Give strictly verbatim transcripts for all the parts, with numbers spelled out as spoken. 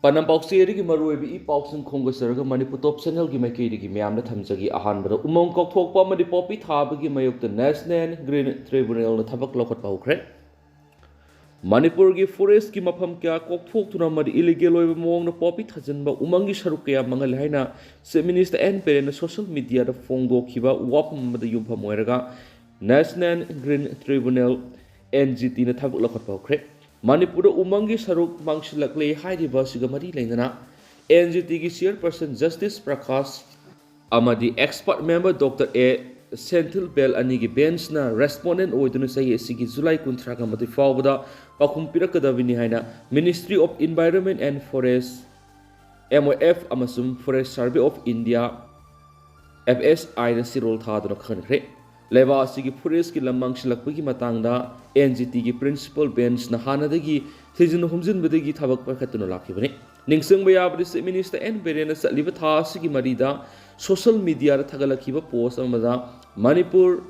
ꯄꯥꯎꯆꯦꯗꯒꯤ ꯃꯔꯨꯑꯣꯏꯕ ꯏ ꯄꯥꯎꯁꯤꯡ ꯈꯣꯝꯒꯠꯆꯔꯒ ꯃꯅꯤꯄꯨꯔ ꯇꯣꯞ ꯆꯦꯅꯦꯜꯒꯤ ꯃꯥꯏꯀꯩꯗꯒꯤ ꯃꯌꯥꯝꯗ ꯊꯝꯖꯒꯦ꯫ ꯑꯍꯥꯟꯕꯗ ꯎꯃꯪ ꯀꯣꯛꯊꯣꯛꯄ ꯑꯃꯗꯤ ꯄꯣꯄꯤ ꯊꯥꯕꯒꯤ ꯃꯥꯌꯣꯛꯇ National Green Tribunalꯅ ꯊꯕꯛ ꯂꯧꯈꯠꯄ ꯍꯧꯈ꯭ꯔꯦ꯫ ꯃꯅꯤꯄꯨꯔꯒꯤ ꯐꯣꯔꯦꯁꯀꯤ ꯃꯐꯝ ꯀꯌꯥ ꯀꯣꯛꯊꯣꯛꯇꯨꯅ ꯑꯃꯗꯤ ꯏꯂꯤꯒꯦꯜ ꯑꯣꯏꯕ ꯃꯑꯣꯡꯗ ꯄꯣꯄꯤ ꯊꯥꯖꯤꯟꯕ ꯎꯃꯪꯒꯤ ꯁꯔꯨꯛ ꯀꯌꯥ ꯃꯥꯡꯍꯜꯂꯦ ꯍꯥꯏꯅ ꯆꯤꯐ ꯃꯤꯅꯤꯁꯇꯔ ꯑꯦꯟ ꯕꯤꯔꯦꯟꯅ ꯁꯣꯁꯤꯌꯦꯜ ꯃꯤꯗꯤꯌꯥꯗ ꯐꯣꯡꯗꯣꯛꯈꯤꯕ ꯋꯥꯐꯝ ꯑꯃꯗ ꯌꯨꯝꯐꯝ ꯑꯣꯏꯔꯒ National Green Tribunal, NGTꯅ ꯊꯕꯛ ꯂꯧꯈꯠꯄ ꯍꯧꯈ꯭ꯔꯦ꯫ ꯃꯅꯤꯄꯨꯔꯗ ꯎꯃꯪꯒꯤ ꯁꯔꯨꯛ ꯃꯥꯡꯁꯤꯜꯂꯛꯂꯦ ꯍꯥꯏꯔꯤꯕ ꯑꯁꯤꯒ ꯃꯔꯤ ꯂꯩꯅꯅ NGTꯒꯤ ꯆꯤꯌꯔꯄꯔꯁꯟ ꯖꯁꯇꯤꯁ ꯄ꯭ꯔꯀꯥꯁ ꯑꯃꯗꯤ ꯑꯦꯛꯁꯄꯔꯠ ꯃꯦꯝꯕꯔ ꯗꯣꯛꯇꯔ ꯑꯦ ꯁꯦꯟꯊꯤꯜ ꯕꯦꯜ ꯑꯅꯤꯒꯤ ꯕꯦꯟꯆꯅ ꯔꯦꯁꯄꯣꯟꯗꯦꯟ ꯑꯣꯏꯗꯨꯅ ꯆꯍꯤ ꯑꯁꯤꯒꯤ ꯖꯨꯂꯥꯏ ꯀꯨꯟꯊ꯭ꯔꯥꯒ ꯃꯥꯊꯣꯏ ꯐꯥꯎꯕꯗ ꯄꯥꯎꯈꯨꯝ ꯄꯤꯔꯛꯀꯗꯕꯅꯤ ꯍꯥꯏꯅ Ministry of Environment and Forest, MOF, ꯑꯃꯁꯨꯡ Forest Survey of India, FSIꯅ ꯆꯦꯔꯣꯜ ꯊꯥꯗꯨꯅ ꯈꯪꯍꯟꯈ꯭ꯔꯦ꯫ ꯂꯩꯕꯥꯛ ꯑꯁꯤꯒꯤ ꯐꯣꯔꯦꯁꯀꯤ ꯂꯝ ꯃꯥꯡꯁꯤꯜꯂꯛꯄꯒꯤ ꯃꯇꯥꯡꯗ NGTꯒꯤ ꯄ꯭ꯔꯤꯟꯁꯤꯄꯜ ꯕꯦꯟꯆꯅ ꯍꯥꯟꯅꯗꯒꯤ ꯊꯤꯖꯤꯟ ꯍꯨꯝꯖꯤꯟꯕꯗꯒꯤ ꯊꯕꯛ ꯄꯥꯏꯈꯠꯇꯨꯅ ꯂꯥꯛꯈꯤꯕꯅꯤ꯫ ꯅꯤꯡꯁꯤꯡꯕ ꯌꯥꯕꯗꯤ, ꯆꯤꯐ ꯃꯤꯅꯤꯁꯇꯔ ꯑꯦꯟ ꯕꯤꯔꯦꯟꯅ ꯆꯠꯂꯤꯕ ꯊꯥ ꯑꯁꯤꯒꯤ ꯃꯔꯤꯗ ꯁꯣꯁꯤꯌꯦꯜ ꯃꯤꯗꯤꯌꯥꯗ ꯊꯥꯒꯠꯂꯛꯈꯤꯕ ꯄꯣꯁ ꯑꯃꯗ ꯃꯅꯤꯄꯨꯔ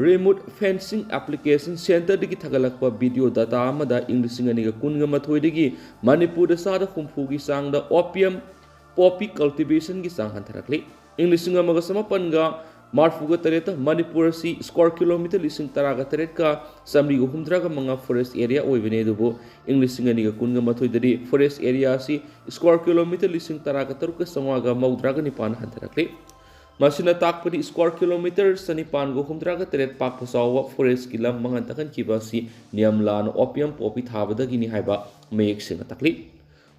Remote Fencing Application Centreꯗꯒꯤ ꯊꯥꯒꯠꯂꯛꯄ ꯚꯤꯗꯤꯑꯣ ꯗꯥꯇꯥ ꯑꯃꯗ ꯏꯪ ꯂꯤꯁꯤꯡ ꯑꯅꯤꯒ ꯀꯨꯟꯒ ꯃꯥꯊꯣꯏꯗꯒꯤ ꯃꯅꯤꯄꯨꯔꯗ ꯆꯥꯗ ꯍꯨꯝꯐꯨꯒꯤ ꯆꯥꯡꯗ opium poppy cultivationꯒꯤ ꯆꯥꯡ ꯍꯟꯊꯔꯛꯂꯤ꯫ ꯏꯪ ꯂꯤꯁꯤꯡ ꯑꯃꯒ ꯆꯃꯥꯄꯟꯒ ꯃꯔꯐꯨꯒ ꯇꯔꯦꯠꯇ ꯃꯅꯤꯄꯨꯔ ꯑꯁꯤ square kilometre ꯂꯤꯁꯤꯡ ꯇꯔꯥꯒ ꯇꯔꯦꯠꯀ ꯆꯥꯃꯔꯤꯒ ꯍꯨꯝꯗ꯭ꯔꯥꯒ ꯃꯉꯥ forest area ꯑꯣꯏꯕꯅꯤ, ꯑꯗꯨꯕꯨ ꯏꯪ ꯂꯤꯁꯤꯡ ꯑꯅꯤꯒ ꯀꯨꯟꯒ ꯃꯥꯊꯣꯏꯗꯗꯤ forest area ꯑꯁꯤ square kilometre ꯂꯤꯁꯤꯡ ꯇꯔꯥꯒ ꯇꯔꯨꯛꯀ ꯆꯥꯃꯉꯥꯒ ꯃꯧꯗ꯭ꯔꯥꯒ ꯅꯤꯄꯥꯟ ꯍꯟꯊꯔꯛꯂꯤ꯫ ꯃꯁꯤꯅ ꯇꯥꯛꯄꯗꯤ square kilometre ꯆꯅꯤꯄꯥꯟꯒ ꯍꯨꯝꯗ꯭ꯔꯥꯒ ꯇꯔꯦꯠ ꯄꯥꯛꯄ ꯆꯥꯎꯕ forestꯀꯤ ꯂꯝ ꯃꯥꯡꯍꯟ ꯇꯥꯛꯍꯟꯈꯤꯕ ꯑꯁꯤ ꯅꯤꯌꯝ ꯂꯥꯟꯅ opium poppy ꯊꯥꯕꯗꯒꯤꯅꯤ ꯍꯥꯏꯕ ꯃꯌꯦꯛ ꯁꯦꯡꯅ ꯇꯥꯛꯂꯤ꯫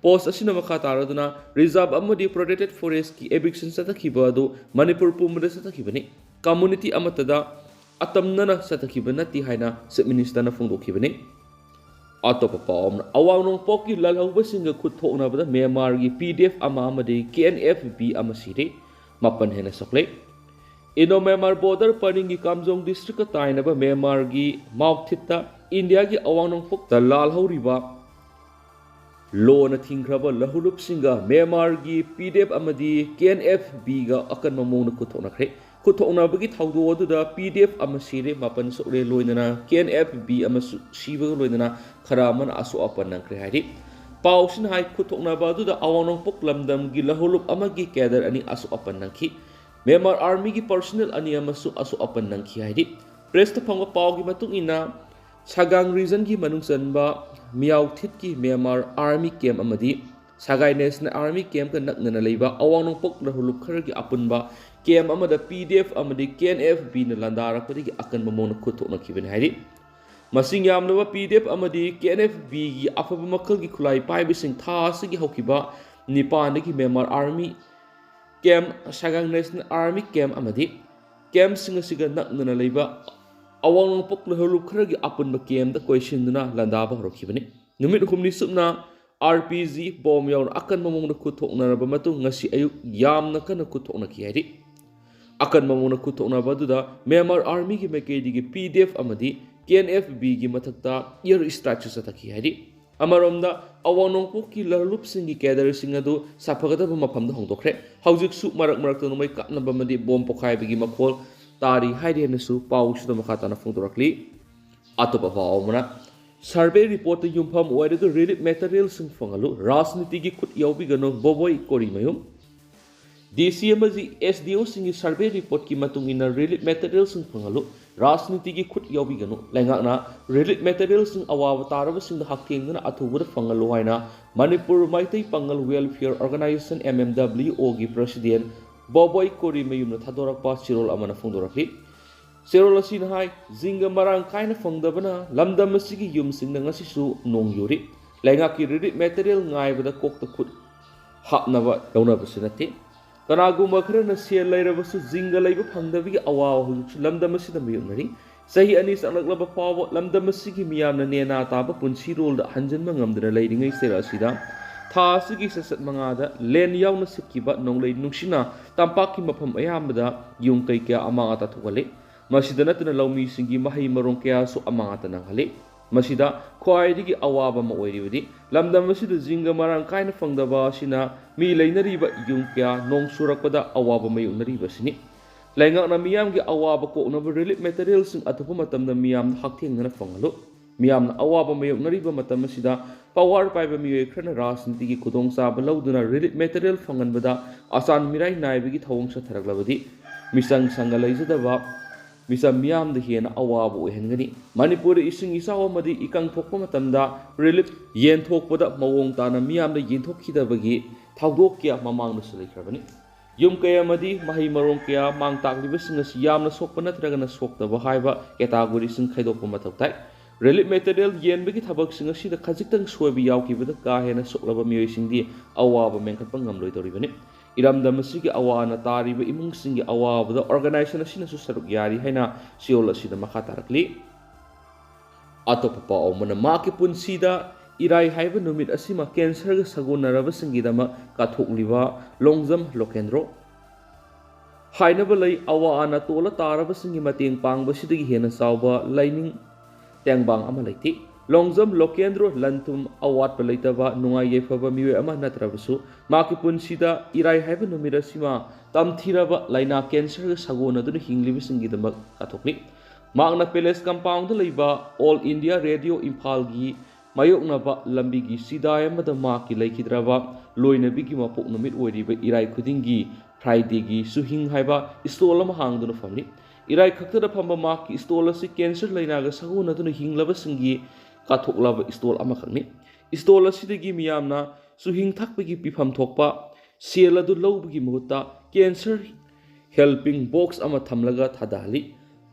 ꯄꯣꯁ ꯑꯁꯤꯅ ꯃꯈꯥ ꯇꯥꯔꯗꯨꯅ, reserve ꯑꯃꯗꯤ protected forestꯀꯤ eviction ꯆꯠꯊꯈꯤꯕ ꯑꯗꯨ ꯃꯅꯤꯄꯨꯔ ꯄꯨꯝꯕꯗ ꯆꯠꯊꯈꯤꯕꯅꯤ, community ꯑꯃꯠꯇꯗ ꯑꯇꯝꯅꯅ ꯆꯠꯊꯈꯤꯕ ꯅꯠꯇꯦ ꯍꯥꯏꯅ ꯆꯤꯐ ꯃꯤꯅꯤꯁꯇꯔꯅ ꯐꯣꯡꯗꯣꯛꯈꯤꯕꯅꯤ꯫ ꯑꯇꯣꯞꯄ ꯄꯥꯎ ꯑꯃꯅ, ꯑꯋꯥꯡ ꯅꯣꯡꯄꯣꯛꯀꯤ ꯂꯥꯜꯍꯧꯕꯁꯤꯡꯒ ꯈꯨꯠ ꯊꯣꯛꯅꯕꯗ ꯃ꯭ꯌꯥꯟꯃꯥꯔꯒꯤ PDF ꯑꯃ ꯑꯃꯗꯤ KNFB ꯑꯃ ꯁꯤꯔꯦ, ꯃꯥꯄꯟ ꯍꯦꯟꯅ ꯁꯣꯛꯂꯦ꯫ ꯏꯟꯗꯣ ꯃ꯭ꯌꯥꯟꯃꯥꯔ border ꯄꯔꯤꯡꯒꯤ ꯀꯥꯝꯖꯣꯡ districtꯀ ꯇꯥꯏꯅꯕ ꯃ꯭ꯌꯥꯟꯃꯥꯔꯒꯤ ꯃꯥꯎꯊꯤꯠꯇ ꯏꯟꯗꯤꯌꯥꯒꯤ ꯑꯋꯥꯡ ꯅꯣꯡꯄꯣꯛꯇ ꯂꯥꯜꯍꯧꯔꯤꯕ ꯂꯣꯅ ꯊꯤꯡꯈ꯭ꯔꯕ ꯂꯍꯨꯂꯨꯞꯁꯤꯡꯒ ꯃ꯭ꯌꯥꯟꯃꯥꯔꯒꯤ PDF ꯑꯃꯗꯤ KNFBꯒ ꯑꯀꯟꯕ ꯃꯑꯣꯡꯗ ꯈꯨꯠ ꯊꯣꯛꯅꯈ꯭ꯔꯦ꯫ ꯈꯨꯠ ꯊꯣꯛꯅꯕꯒꯤ ꯊꯧꯗꯣꯛ ꯑꯗꯨꯗ PDF ꯑꯃ ꯁꯤꯔꯦ, ꯃꯥꯄꯟ ꯁꯣꯛꯂꯦ, ꯂꯣꯏꯅꯅ KNFB ꯑꯃꯁꯨ ꯁꯤꯕꯒ ꯂꯣꯏꯅꯅ ꯈꯔ ꯑꯃꯅ ꯑꯁꯣꯛ ꯑꯄꯟ ꯅꯪꯈ꯭ꯔꯦ ꯍꯥꯏꯔꯤ꯫ ꯄꯥꯎꯁꯤꯅ ꯍꯥꯏ, ꯈꯨꯠꯊꯣꯛꯅꯕ ꯑꯗꯨꯗ ꯑꯋꯥꯡ ꯅꯣꯡꯄꯣꯛ ꯂꯝꯗꯝꯒꯤ ꯂꯍꯧꯂꯨꯞ ꯑꯃꯒꯤ ꯀꯦꯗꯔ ꯑꯅꯤ ꯑꯁꯣꯛ ꯑꯄꯟ ꯅꯪꯈꯤ꯫ ꯃ꯭ꯌꯥꯟꯃꯥꯔ ꯑꯥꯔꯃꯤꯒꯤ ꯄꯔꯁꯣꯅꯦꯜ ꯑꯅꯤ ꯑꯃꯁꯨ ꯑꯁꯣꯛ ꯑꯄꯟ ꯅꯪꯈꯤ ꯍꯥꯏꯔꯤ꯫ ꯄ꯭ꯔꯦꯁꯇ ꯐꯪꯕ ꯄꯥꯎꯒꯤ ꯃꯇꯨꯡ ꯏꯟꯅ, ꯁꯥꯒꯥꯡ ꯔꯤꯖꯟꯒꯤ ꯃꯅꯨꯡ ꯆꯟꯕ ꯃꯤꯌꯥꯎꯊꯤꯠꯀꯤ ꯃ꯭ꯌꯥꯟꯃꯥꯔ ꯑꯥꯔꯃꯤ ꯀꯦꯝ ꯑꯃꯗꯤ ꯁꯥꯒꯥꯏ ꯅꯦꯁꯅꯦꯜ ꯑꯥꯔꯃꯤ ꯀꯦꯝꯒ ꯅꯛꯅꯅ ꯂꯩꯕ ꯑꯋꯥꯡ ꯅꯣꯡꯄꯣꯛ ꯂꯍꯧꯂꯨꯞ ꯈꯔꯒꯤ ꯑꯄꯨꯟꯕ ꯀꯦꯝ ꯑꯃꯗ ꯄꯤ ꯗꯤ ꯑꯦꯐ ꯑꯃꯗꯤ ꯀꯦ ꯑꯦꯟ ꯑꯦꯐ ꯕꯤꯅ ꯂꯥꯟꯗꯥꯔꯛꯄꯗꯒꯤ ꯑꯀꯟꯕ ꯃꯑꯣꯡꯗ ꯈꯨꯠꯊꯣꯛꯅꯈꯤꯕꯅꯤ ꯍꯥꯏꯔꯤ꯫ ꯃꯁꯤꯡ ꯌꯥꯝꯂꯕ ꯄꯤ ꯗꯤ ꯑꯦꯐ ꯑꯃꯗꯤ ꯀꯦ ꯑꯦꯟ ꯑꯦꯐ ꯕꯤꯒꯤ ꯑꯐꯕ ꯃꯈꯜꯒꯤ ꯈꯨꯠꯂꯥꯏ ꯄꯥꯏꯕꯁꯤꯡ ꯊꯥ ꯑꯁꯤꯒꯤ ꯍꯧꯈꯤꯕ ꯅꯤꯄꯥꯟꯗꯒꯤ ꯃ꯭ꯌꯥꯟꯃꯥꯔ ꯑꯥꯔꯃꯤ ꯀꯦꯝ, ꯁꯥꯒꯥꯡ ꯅꯦꯁꯅꯦꯜ ꯑꯥꯔꯃꯤ ꯀꯦꯝ ꯑꯃꯗꯤ ꯀꯦꯝꯁꯤꯡ ꯑꯁꯤꯒ ꯅꯛꯅꯅ ꯂꯩꯕ ꯑꯋꯥꯡ ꯅꯣꯡꯄꯣꯛ ꯂꯍꯧꯂꯨꯞ ꯈꯔꯒꯤ ꯑꯄꯨꯟꯕ ꯀꯦꯝꯗ ꯀꯣꯏꯁꯤꯟꯗꯨꯅ ꯂꯥꯟꯗꯥꯕ ꯍꯧꯔꯛꯈꯤꯕꯅꯤ꯫ ꯅꯨꯃꯤꯠ ꯍꯨꯝꯅꯤ ꯆꯨꯞꯅ ꯑꯥꯔ ꯄꯤ ꯖꯤ ꯕꯣꯝ ꯌꯥꯎꯅ ꯑꯀꯟꯕ ꯃꯑꯣꯡꯗ ꯈꯨꯠꯊꯣꯛꯅꯔꯕ ꯃꯇꯨꯡ, ꯉꯁꯤ ꯑꯌꯨꯛ ꯌꯥꯝꯅ ꯀꯟꯅ ꯈꯨꯠꯊꯣꯛꯅꯈꯤ ꯍꯥꯏꯔꯤ꯫ ꯑꯀꯟꯕ ꯃꯑꯣꯡꯗ ꯈꯨꯠꯊꯣꯛꯅꯕ ꯑꯗꯨꯗ ꯃ꯭ꯌꯥꯟꯃꯥꯔ ꯑꯥꯔꯃꯤꯒꯤ ꯃꯥꯏꯀꯩꯗꯒꯤ ꯄꯤ ꯗꯤ ꯑꯦꯐ ꯑꯃꯗꯤ ꯀꯦ ꯑꯦꯟ ꯑꯦꯐ ꯕꯤꯒꯤ ꯃꯊꯛꯇ ꯑꯦꯌꯔ ꯁ꯭ꯇ꯭ꯔꯥꯏꯛꯁꯨ ꯆꯠꯊꯈꯤ ꯍꯥꯏꯔꯤ꯫ ꯑꯃꯔꯣꯝꯗ, ꯑꯋꯥꯡ ꯅꯣꯡꯄꯣꯛꯀꯤ ꯂꯍꯧꯂꯨꯞꯁꯤꯡꯒꯤ ꯀꯦꯗꯔꯁꯤꯡ ꯑꯗꯨ ꯁꯥꯐꯒꯗꯕ ꯃꯐꯝꯗ ꯍꯣꯡꯗꯣꯛꯈ꯭ꯔꯦ꯫ ꯍꯧꯖꯤꯛꯁꯨ ꯃꯔꯛ ꯃꯔꯛꯇ ꯅꯣꯡꯃꯩ ꯀꯥꯞꯅꯕ ꯑꯃꯗꯤ ꯕꯣꯝ ꯄꯣꯈꯥꯏꯕꯒꯤ ꯃꯈꯣꯜ ꯇꯥꯔꯤ ꯍꯥꯏꯔꯤ ꯍꯥꯏꯅꯁꯨ ꯄꯥꯎꯁꯤꯗ ꯃꯈꯥ ꯇꯥꯅ ꯐꯣꯡꯗꯣꯔꯛꯂꯤ꯫ ꯑꯇꯣꯞꯄ ꯄꯥꯎ ꯑꯃꯅ, ꯁꯔꯚꯦ ꯔꯤꯄꯣꯔꯠꯇ ꯌꯨꯝꯐꯝ ꯑꯣꯏꯔꯒ ꯔꯤꯂꯤꯐ ꯃꯦꯇꯔꯤꯌꯦꯜꯁꯤꯡ ꯐꯪꯍꯜꯂꯨ, ꯔꯥꯖꯅꯤꯇꯤꯒꯤ ꯈꯨꯠ ꯌꯥꯎꯕꯤꯒꯅꯨ, ꯕꯣꯕꯣꯏ ꯀꯣꯔꯤꯃꯌꯨꯝ꯫ ꯗꯤ ꯁꯤ ꯑꯃꯗꯤ ꯑꯦꯁ ꯗꯤ ꯑꯣꯁꯤꯡꯒꯤ ꯁꯔꯚꯦ ꯔꯤꯄꯣꯔꯠꯀꯤ ꯃꯇꯨꯡ ꯏꯟꯅ ꯔꯤꯂꯤꯐ ꯃꯦꯇꯔꯤꯌꯦꯜꯁꯤꯡ ꯐꯪꯍꯜꯂꯨ, ꯔꯥꯖꯅꯤꯇꯤꯒꯤ ꯈꯨꯠ ꯌꯥꯎꯕꯤꯒꯅꯨ꯫ ꯂꯩꯉꯥꯛꯅ ꯔꯤꯂꯤꯐ ꯃꯦꯇꯔꯤꯌꯦꯜꯁꯤꯡ ꯑꯋꯥꯕ ꯇꯥꯔꯕꯁꯤꯡꯗ ꯍꯛꯊꯦꯡꯅꯅ ꯑꯊꯨꯕꯗ ꯐꯪꯍꯜꯂꯨ ꯍꯥꯏꯅ ꯃꯅꯤꯄꯨꯔ ꯃꯩꯇꯩ ꯄꯥꯉꯜ ꯋꯦꯜꯐꯤꯌꯔ ꯑꯣꯔꯒꯅꯥꯏꯖꯦꯁꯟ, ꯑꯦꯝ ꯑꯦꯝ ꯗꯕ꯭ꯂꯤꯌꯨ ꯑꯣꯒꯤ ꯄ꯭ꯔꯁꯤꯗꯦꯟ ꯕꯣꯕꯣꯏ ꯀꯣꯔꯤꯃꯌꯨꯝꯅ ꯊꯥꯗꯣꯔꯛꯄ ꯆꯦꯔꯣꯜ ꯑꯃꯅ ꯐꯣꯡꯗꯣꯔꯛꯂꯤ꯫ ꯆꯦꯔꯣꯜ ꯑꯁꯤꯅ ꯍꯥꯏ, ꯖꯤꯡꯒ ꯃꯔꯥꯡ ꯀꯥꯏꯅ ꯐꯪꯗꯕꯅ ꯂꯝꯗꯝ ꯑꯁꯤꯒꯤ ꯌꯨꯝꯁꯤꯡꯗ ꯉꯁꯤꯁꯨ ꯅꯣꯡ ꯌꯨꯔꯤ꯫ ꯂꯩꯉꯥꯛꯀꯤ ꯔꯤꯂꯤꯐ ꯃꯦꯇꯔꯤꯌꯦꯜ ꯉꯥꯏꯕꯗ ꯀꯣꯛꯇ ꯈꯨꯠ ꯍꯥꯞꯅꯕ ꯂꯧꯅꯕꯁꯨ ꯅꯠꯇꯦ꯫ ꯀꯅꯥꯒꯨꯝꯕ ꯈꯔꯅ ꯁꯦꯜ ꯂꯩꯔꯕꯁꯨ ꯖꯤꯡꯒ ꯂꯩꯕ ꯐꯪꯗꯕꯒꯤ ꯑꯋꯥꯕ ꯍꯧꯖꯤꯛꯁꯨ ꯂꯝꯗꯝ ꯑꯁꯤꯗ ꯃꯥꯌꯣꯛꯅꯔꯤ꯫ ꯆꯍꯤ ꯑꯅꯤ ꯆꯪꯂꯛꯂꯕ ꯐꯥꯎꯕ ꯂꯝꯗꯝ ꯑꯁꯤꯒꯤ ꯃꯤꯌꯥꯝꯅ ꯅꯦꯅꯥ ꯇꯥꯕ ꯄꯨꯟꯁꯤꯔꯣꯜꯗ ꯍꯟꯖꯤꯟꯕ ꯉꯝꯗꯅ ꯂꯩꯔꯤꯉꯩ ꯆꯩꯔꯛ ꯑꯁꯤꯗ ꯊꯥ ꯑꯁꯤꯒꯤ ꯆꯩꯆꯠ ꯃꯉꯥꯗ ꯂꯦꯟ ꯌꯥꯎꯅ ꯁꯤꯠꯈꯤꯕ ꯅꯣꯡꯂꯩ ꯅꯨꯡꯁꯤꯠꯅ ꯇꯝꯄꯥꯛꯀꯤ ꯃꯐꯝ ꯑꯌꯥꯝꯕꯗ ꯌꯨꯝ ꯀꯩ ꯀꯌꯥ ꯑꯃꯥꯡ ꯑꯇꯥ ꯊꯣꯛꯍꯜꯂꯤ꯫ ꯃꯁꯤꯗ ꯅꯠꯇꯅ ꯂꯧꯃꯤꯁꯤꯡꯒꯤ ꯃꯍꯩ ꯃꯔꯣꯡ ꯀꯌꯥꯁꯨ ꯑꯃꯥꯡ ꯑꯇꯥ ꯅꯪꯍꯜꯂꯤ꯫ ꯃꯁꯤꯗ ꯈ꯭ꯋꯥꯏꯗꯒꯤ ꯑꯋꯥꯕ ꯑꯃ ꯑꯣꯏꯔꯤꯕꯗꯤ ꯂꯝꯗꯝ ꯑꯁꯤꯗ ꯖꯤꯡꯒ ꯃꯔꯥꯡ ꯀꯥꯏꯅ ꯐꯪꯗꯕ ꯑꯁꯤꯅ ꯃꯤ ꯂꯩꯅꯔꯤꯕ ꯌꯨꯝ ꯀꯌꯥ ꯅꯣꯡ ꯆꯨꯔꯛꯄꯗ ꯑꯋꯥꯕ ꯃꯥꯌꯣꯛꯅꯔꯤꯕ ꯑꯁꯤꯅꯤ꯫ ꯂꯩꯉꯥꯛꯅ ꯃꯤꯌꯥꯝꯒꯤ ꯑꯋꯥꯕ ꯀꯣꯛꯅꯕ ꯔꯤꯂꯤꯐ ꯃꯦꯇꯔꯤꯌꯦꯜꯁꯤꯡ ꯑꯊꯨꯕ ꯃꯇꯝꯗ ꯃꯤꯌꯥꯝꯗ ꯍꯛꯊꯦꯡꯅꯅ ꯐꯪꯍꯜꯂꯨ꯫ ꯃꯤꯌꯥꯝꯅ ꯑꯋꯥꯕ ꯃꯥꯌꯣꯛꯅꯔꯤꯕ ꯃꯇꯝ ꯑꯁꯤꯗ power ꯄꯥꯏꯕ ꯃꯤꯑꯣꯏ ꯈꯔꯅ ꯔꯥꯖꯅꯤꯇꯤꯒꯤ ꯈꯨꯗꯣꯡꯆꯥꯕ ꯂꯧꯗꯨꯅ relief material ꯐꯪꯍꯟꯕꯗ ꯑꯆꯥꯟ ꯃꯤꯔꯥꯏ ꯅꯥꯏꯕꯒꯤ ꯊꯧꯑꯣꯡ ꯆꯠꯊꯔꯛꯂꯕꯗꯤ ꯃꯤꯆꯪ ꯁꯪꯒ ꯂꯩꯖꯗꯕ ꯃꯤꯆꯝ ꯃꯤꯌꯥꯝꯗ ꯍꯦꯟꯅ ꯑꯋꯥꯕ ꯑꯣꯏꯍꯟꯒꯅꯤ꯫ ꯃꯅꯤꯄꯨꯔꯗ ꯏꯁꯤꯡ ꯏꯆꯥꯎ ꯑꯃꯗꯤ ꯏꯀꯪ ꯊꯣꯛꯄ ꯃꯇꯝꯗ relief ꯌꯦꯟꯊꯣꯛꯄꯗ ꯃꯑꯣꯡ ꯇꯥꯅ ꯃꯤꯌꯥꯝꯗ ꯌꯦꯟꯊꯣꯛꯈꯤꯗꯕꯒꯤ ꯊꯧꯗꯣꯛ ꯀꯌꯥ ꯃꯃꯥꯡꯗꯁꯨ ꯂꯩꯈ꯭ꯔꯕꯅꯤ꯫ ꯌꯨꯝ ꯀꯩ ꯑꯃꯗꯤ ꯃꯍꯩ ꯃꯔꯣꯡ ꯀꯌꯥ ꯃꯥꯡ ꯇꯥꯛꯂꯤꯕꯁꯤꯡ ꯑꯁꯤ ꯌꯥꯝꯅ ꯁꯣꯛꯄ ꯅꯠꯇ꯭ꯔꯒꯅ ꯁꯣꯛꯇꯕ ꯍꯥꯏꯕ categoryꯁꯤꯡ ꯈꯥꯏꯗꯣꯛꯄ ꯃꯊꯧ ꯇꯥꯏ꯫ Relief material ꯌꯦꯟꯕꯒꯤ ꯊꯕꯛꯁꯤꯡ ꯑꯁꯤꯗ ꯈꯖꯤꯛꯇꯪ ꯁꯣꯏꯕ ꯌꯥꯎꯈꯤꯕꯗ ꯀꯥ ꯍꯦꯟꯅ ꯁꯣꯛꯂꯕ ꯃꯤꯑꯣꯏꯁꯤꯡꯗꯤ ꯑꯋꯥꯕ ꯃꯦꯟꯈꯠꯄ ꯉꯝꯂꯣꯏꯗꯧꯔꯤꯕꯅꯤ꯫ ꯏꯔꯝꯗꯝ ꯑꯁꯤꯒꯤ ꯑꯋꯥ ꯑꯅꯥ ꯇꯥꯔꯤꯕ ꯏꯃꯨꯡꯁꯤꯡꯒꯤ ꯑꯋꯥꯕꯗ organization ꯑꯁꯤꯅꯁꯨ ꯁꯔꯨꯛ ꯌꯥꯔꯤ ꯍꯥꯏꯅ ꯁꯤꯑꯣꯜ ꯑꯁꯤꯗ ꯃꯈꯥ ꯇꯥꯔꯛꯂꯤ꯫ ꯑꯇꯣꯞꯄ ꯄꯥꯎ ꯑꯃꯅ, ꯃꯍꯥꯛꯀꯤ ꯄꯨꯟꯁꯤꯗ ꯏꯔꯥꯏ ꯍꯥꯏꯕ ꯅꯨꯃꯤꯠ ꯑꯁꯤꯃ cancerꯒ ꯁꯥꯒꯣꯟꯅꯔꯕꯁꯤꯡꯒꯤꯗꯃꯛ ꯀꯠꯊꯣꯛꯂꯤꯕ ꯂꯣꯡꯖꯝ ꯂꯣꯀꯦꯟꯗ꯭ꯔꯣ꯫ ꯍꯥꯏꯅꯕ ꯂꯩ, ꯑꯋꯥ ꯑꯅꯥ ꯇꯣꯜꯂ ꯇꯥꯔꯕꯁꯤꯡꯒꯤ ꯃꯇꯦꯡ ꯄꯥꯡꯕꯁꯤꯗꯒꯤ ꯍꯦꯟꯅ ꯆꯥꯎꯕ ꯂꯥꯏꯅꯤꯡ ꯇꯦꯡꯕꯥꯡ ꯑꯃ ꯂꯩꯇꯦ꯫ ꯂꯣꯡꯖꯝ ꯂꯣꯀꯦꯟꯗ꯭ꯔꯣ ꯂꯟ ꯊꯨꯝ ꯑꯋꯥꯠꯄ ꯂꯩꯇꯕ, ꯅꯨꯡꯉꯥꯏ ꯌꯥꯏꯐꯕ ꯃꯤꯑꯣꯏ ꯑꯃ ꯅꯠꯇ꯭ꯔꯕꯁꯨ, ꯃꯍꯥꯛꯀꯤ ꯄꯨꯟꯁꯤꯗ ꯏꯔꯥꯏ ꯍꯥꯏꯕ ꯅꯨꯃꯤꯠ ꯑꯁꯤꯃ ꯇꯝꯊꯤꯔꯕ ꯂꯥꯏꯅꯥ cancerꯒ ꯁꯥꯒꯣꯟꯅꯗꯨꯅ ꯍꯤꯡꯂꯤꯕꯁꯤꯡꯒꯤꯗꯃꯛ ꯀꯠꯊꯣꯛꯂꯤ꯫ ꯃꯍꯥꯛꯅ Palace Compoundꯗ ꯂꯩꯕ All India Radio ꯏꯝꯐꯥꯜꯒꯤ ꯃꯥꯌꯣꯛꯅꯕ ꯂꯝꯕꯤꯒꯤ ꯆꯤꯗꯥꯏ ꯑꯃꯗ ꯃꯍꯥꯛꯀꯤ ꯂꯩꯈꯤꯗ꯭ꯔꯕ ꯂꯣꯏꯅꯕꯤꯒꯤ ꯃꯄꯣꯛ ꯅꯨꯃꯤꯠ ꯑꯣꯏꯔꯤꯕ ꯏꯔꯥꯏ ꯈꯨꯗꯤꯡꯒꯤ Fridayꯒꯤ ꯆꯨꯍꯤꯡ ꯍꯥꯏꯕ stall ꯑꯃ ꯍꯥꯡꯗꯨꯅ ꯐꯝꯂꯤ꯫ ꯏꯔꯥꯏ ꯈꯛꯇꯗ ꯐꯝꯕ ꯃꯍꯥꯛꯀꯤ stall ꯑꯁꯤ cancer ꯂꯥꯏꯅꯥꯒ ꯁꯥꯒꯣꯟꯅꯗꯨꯅ ꯍꯤꯡꯂꯕꯁꯤꯡꯒꯤ ꯀꯠꯊꯣꯛꯂꯕ stall ꯑꯃꯈꯛꯅꯤ꯫ Stall ꯑꯁꯤꯗꯒꯤ ꯃꯤꯌꯥꯝꯅ ꯆꯨꯍꯤꯡ ꯊꯛꯄꯒꯤ ꯄꯤꯐꯝ ꯊꯣꯛꯄ ꯁꯦꯜ ꯑꯗꯨ ꯂꯧꯕꯒꯤ ꯃꯍꯨꯠꯇ cancer helping box ꯑꯃ ꯊꯝꯂꯒ ꯊꯥꯗꯍꯜꯂꯤ꯫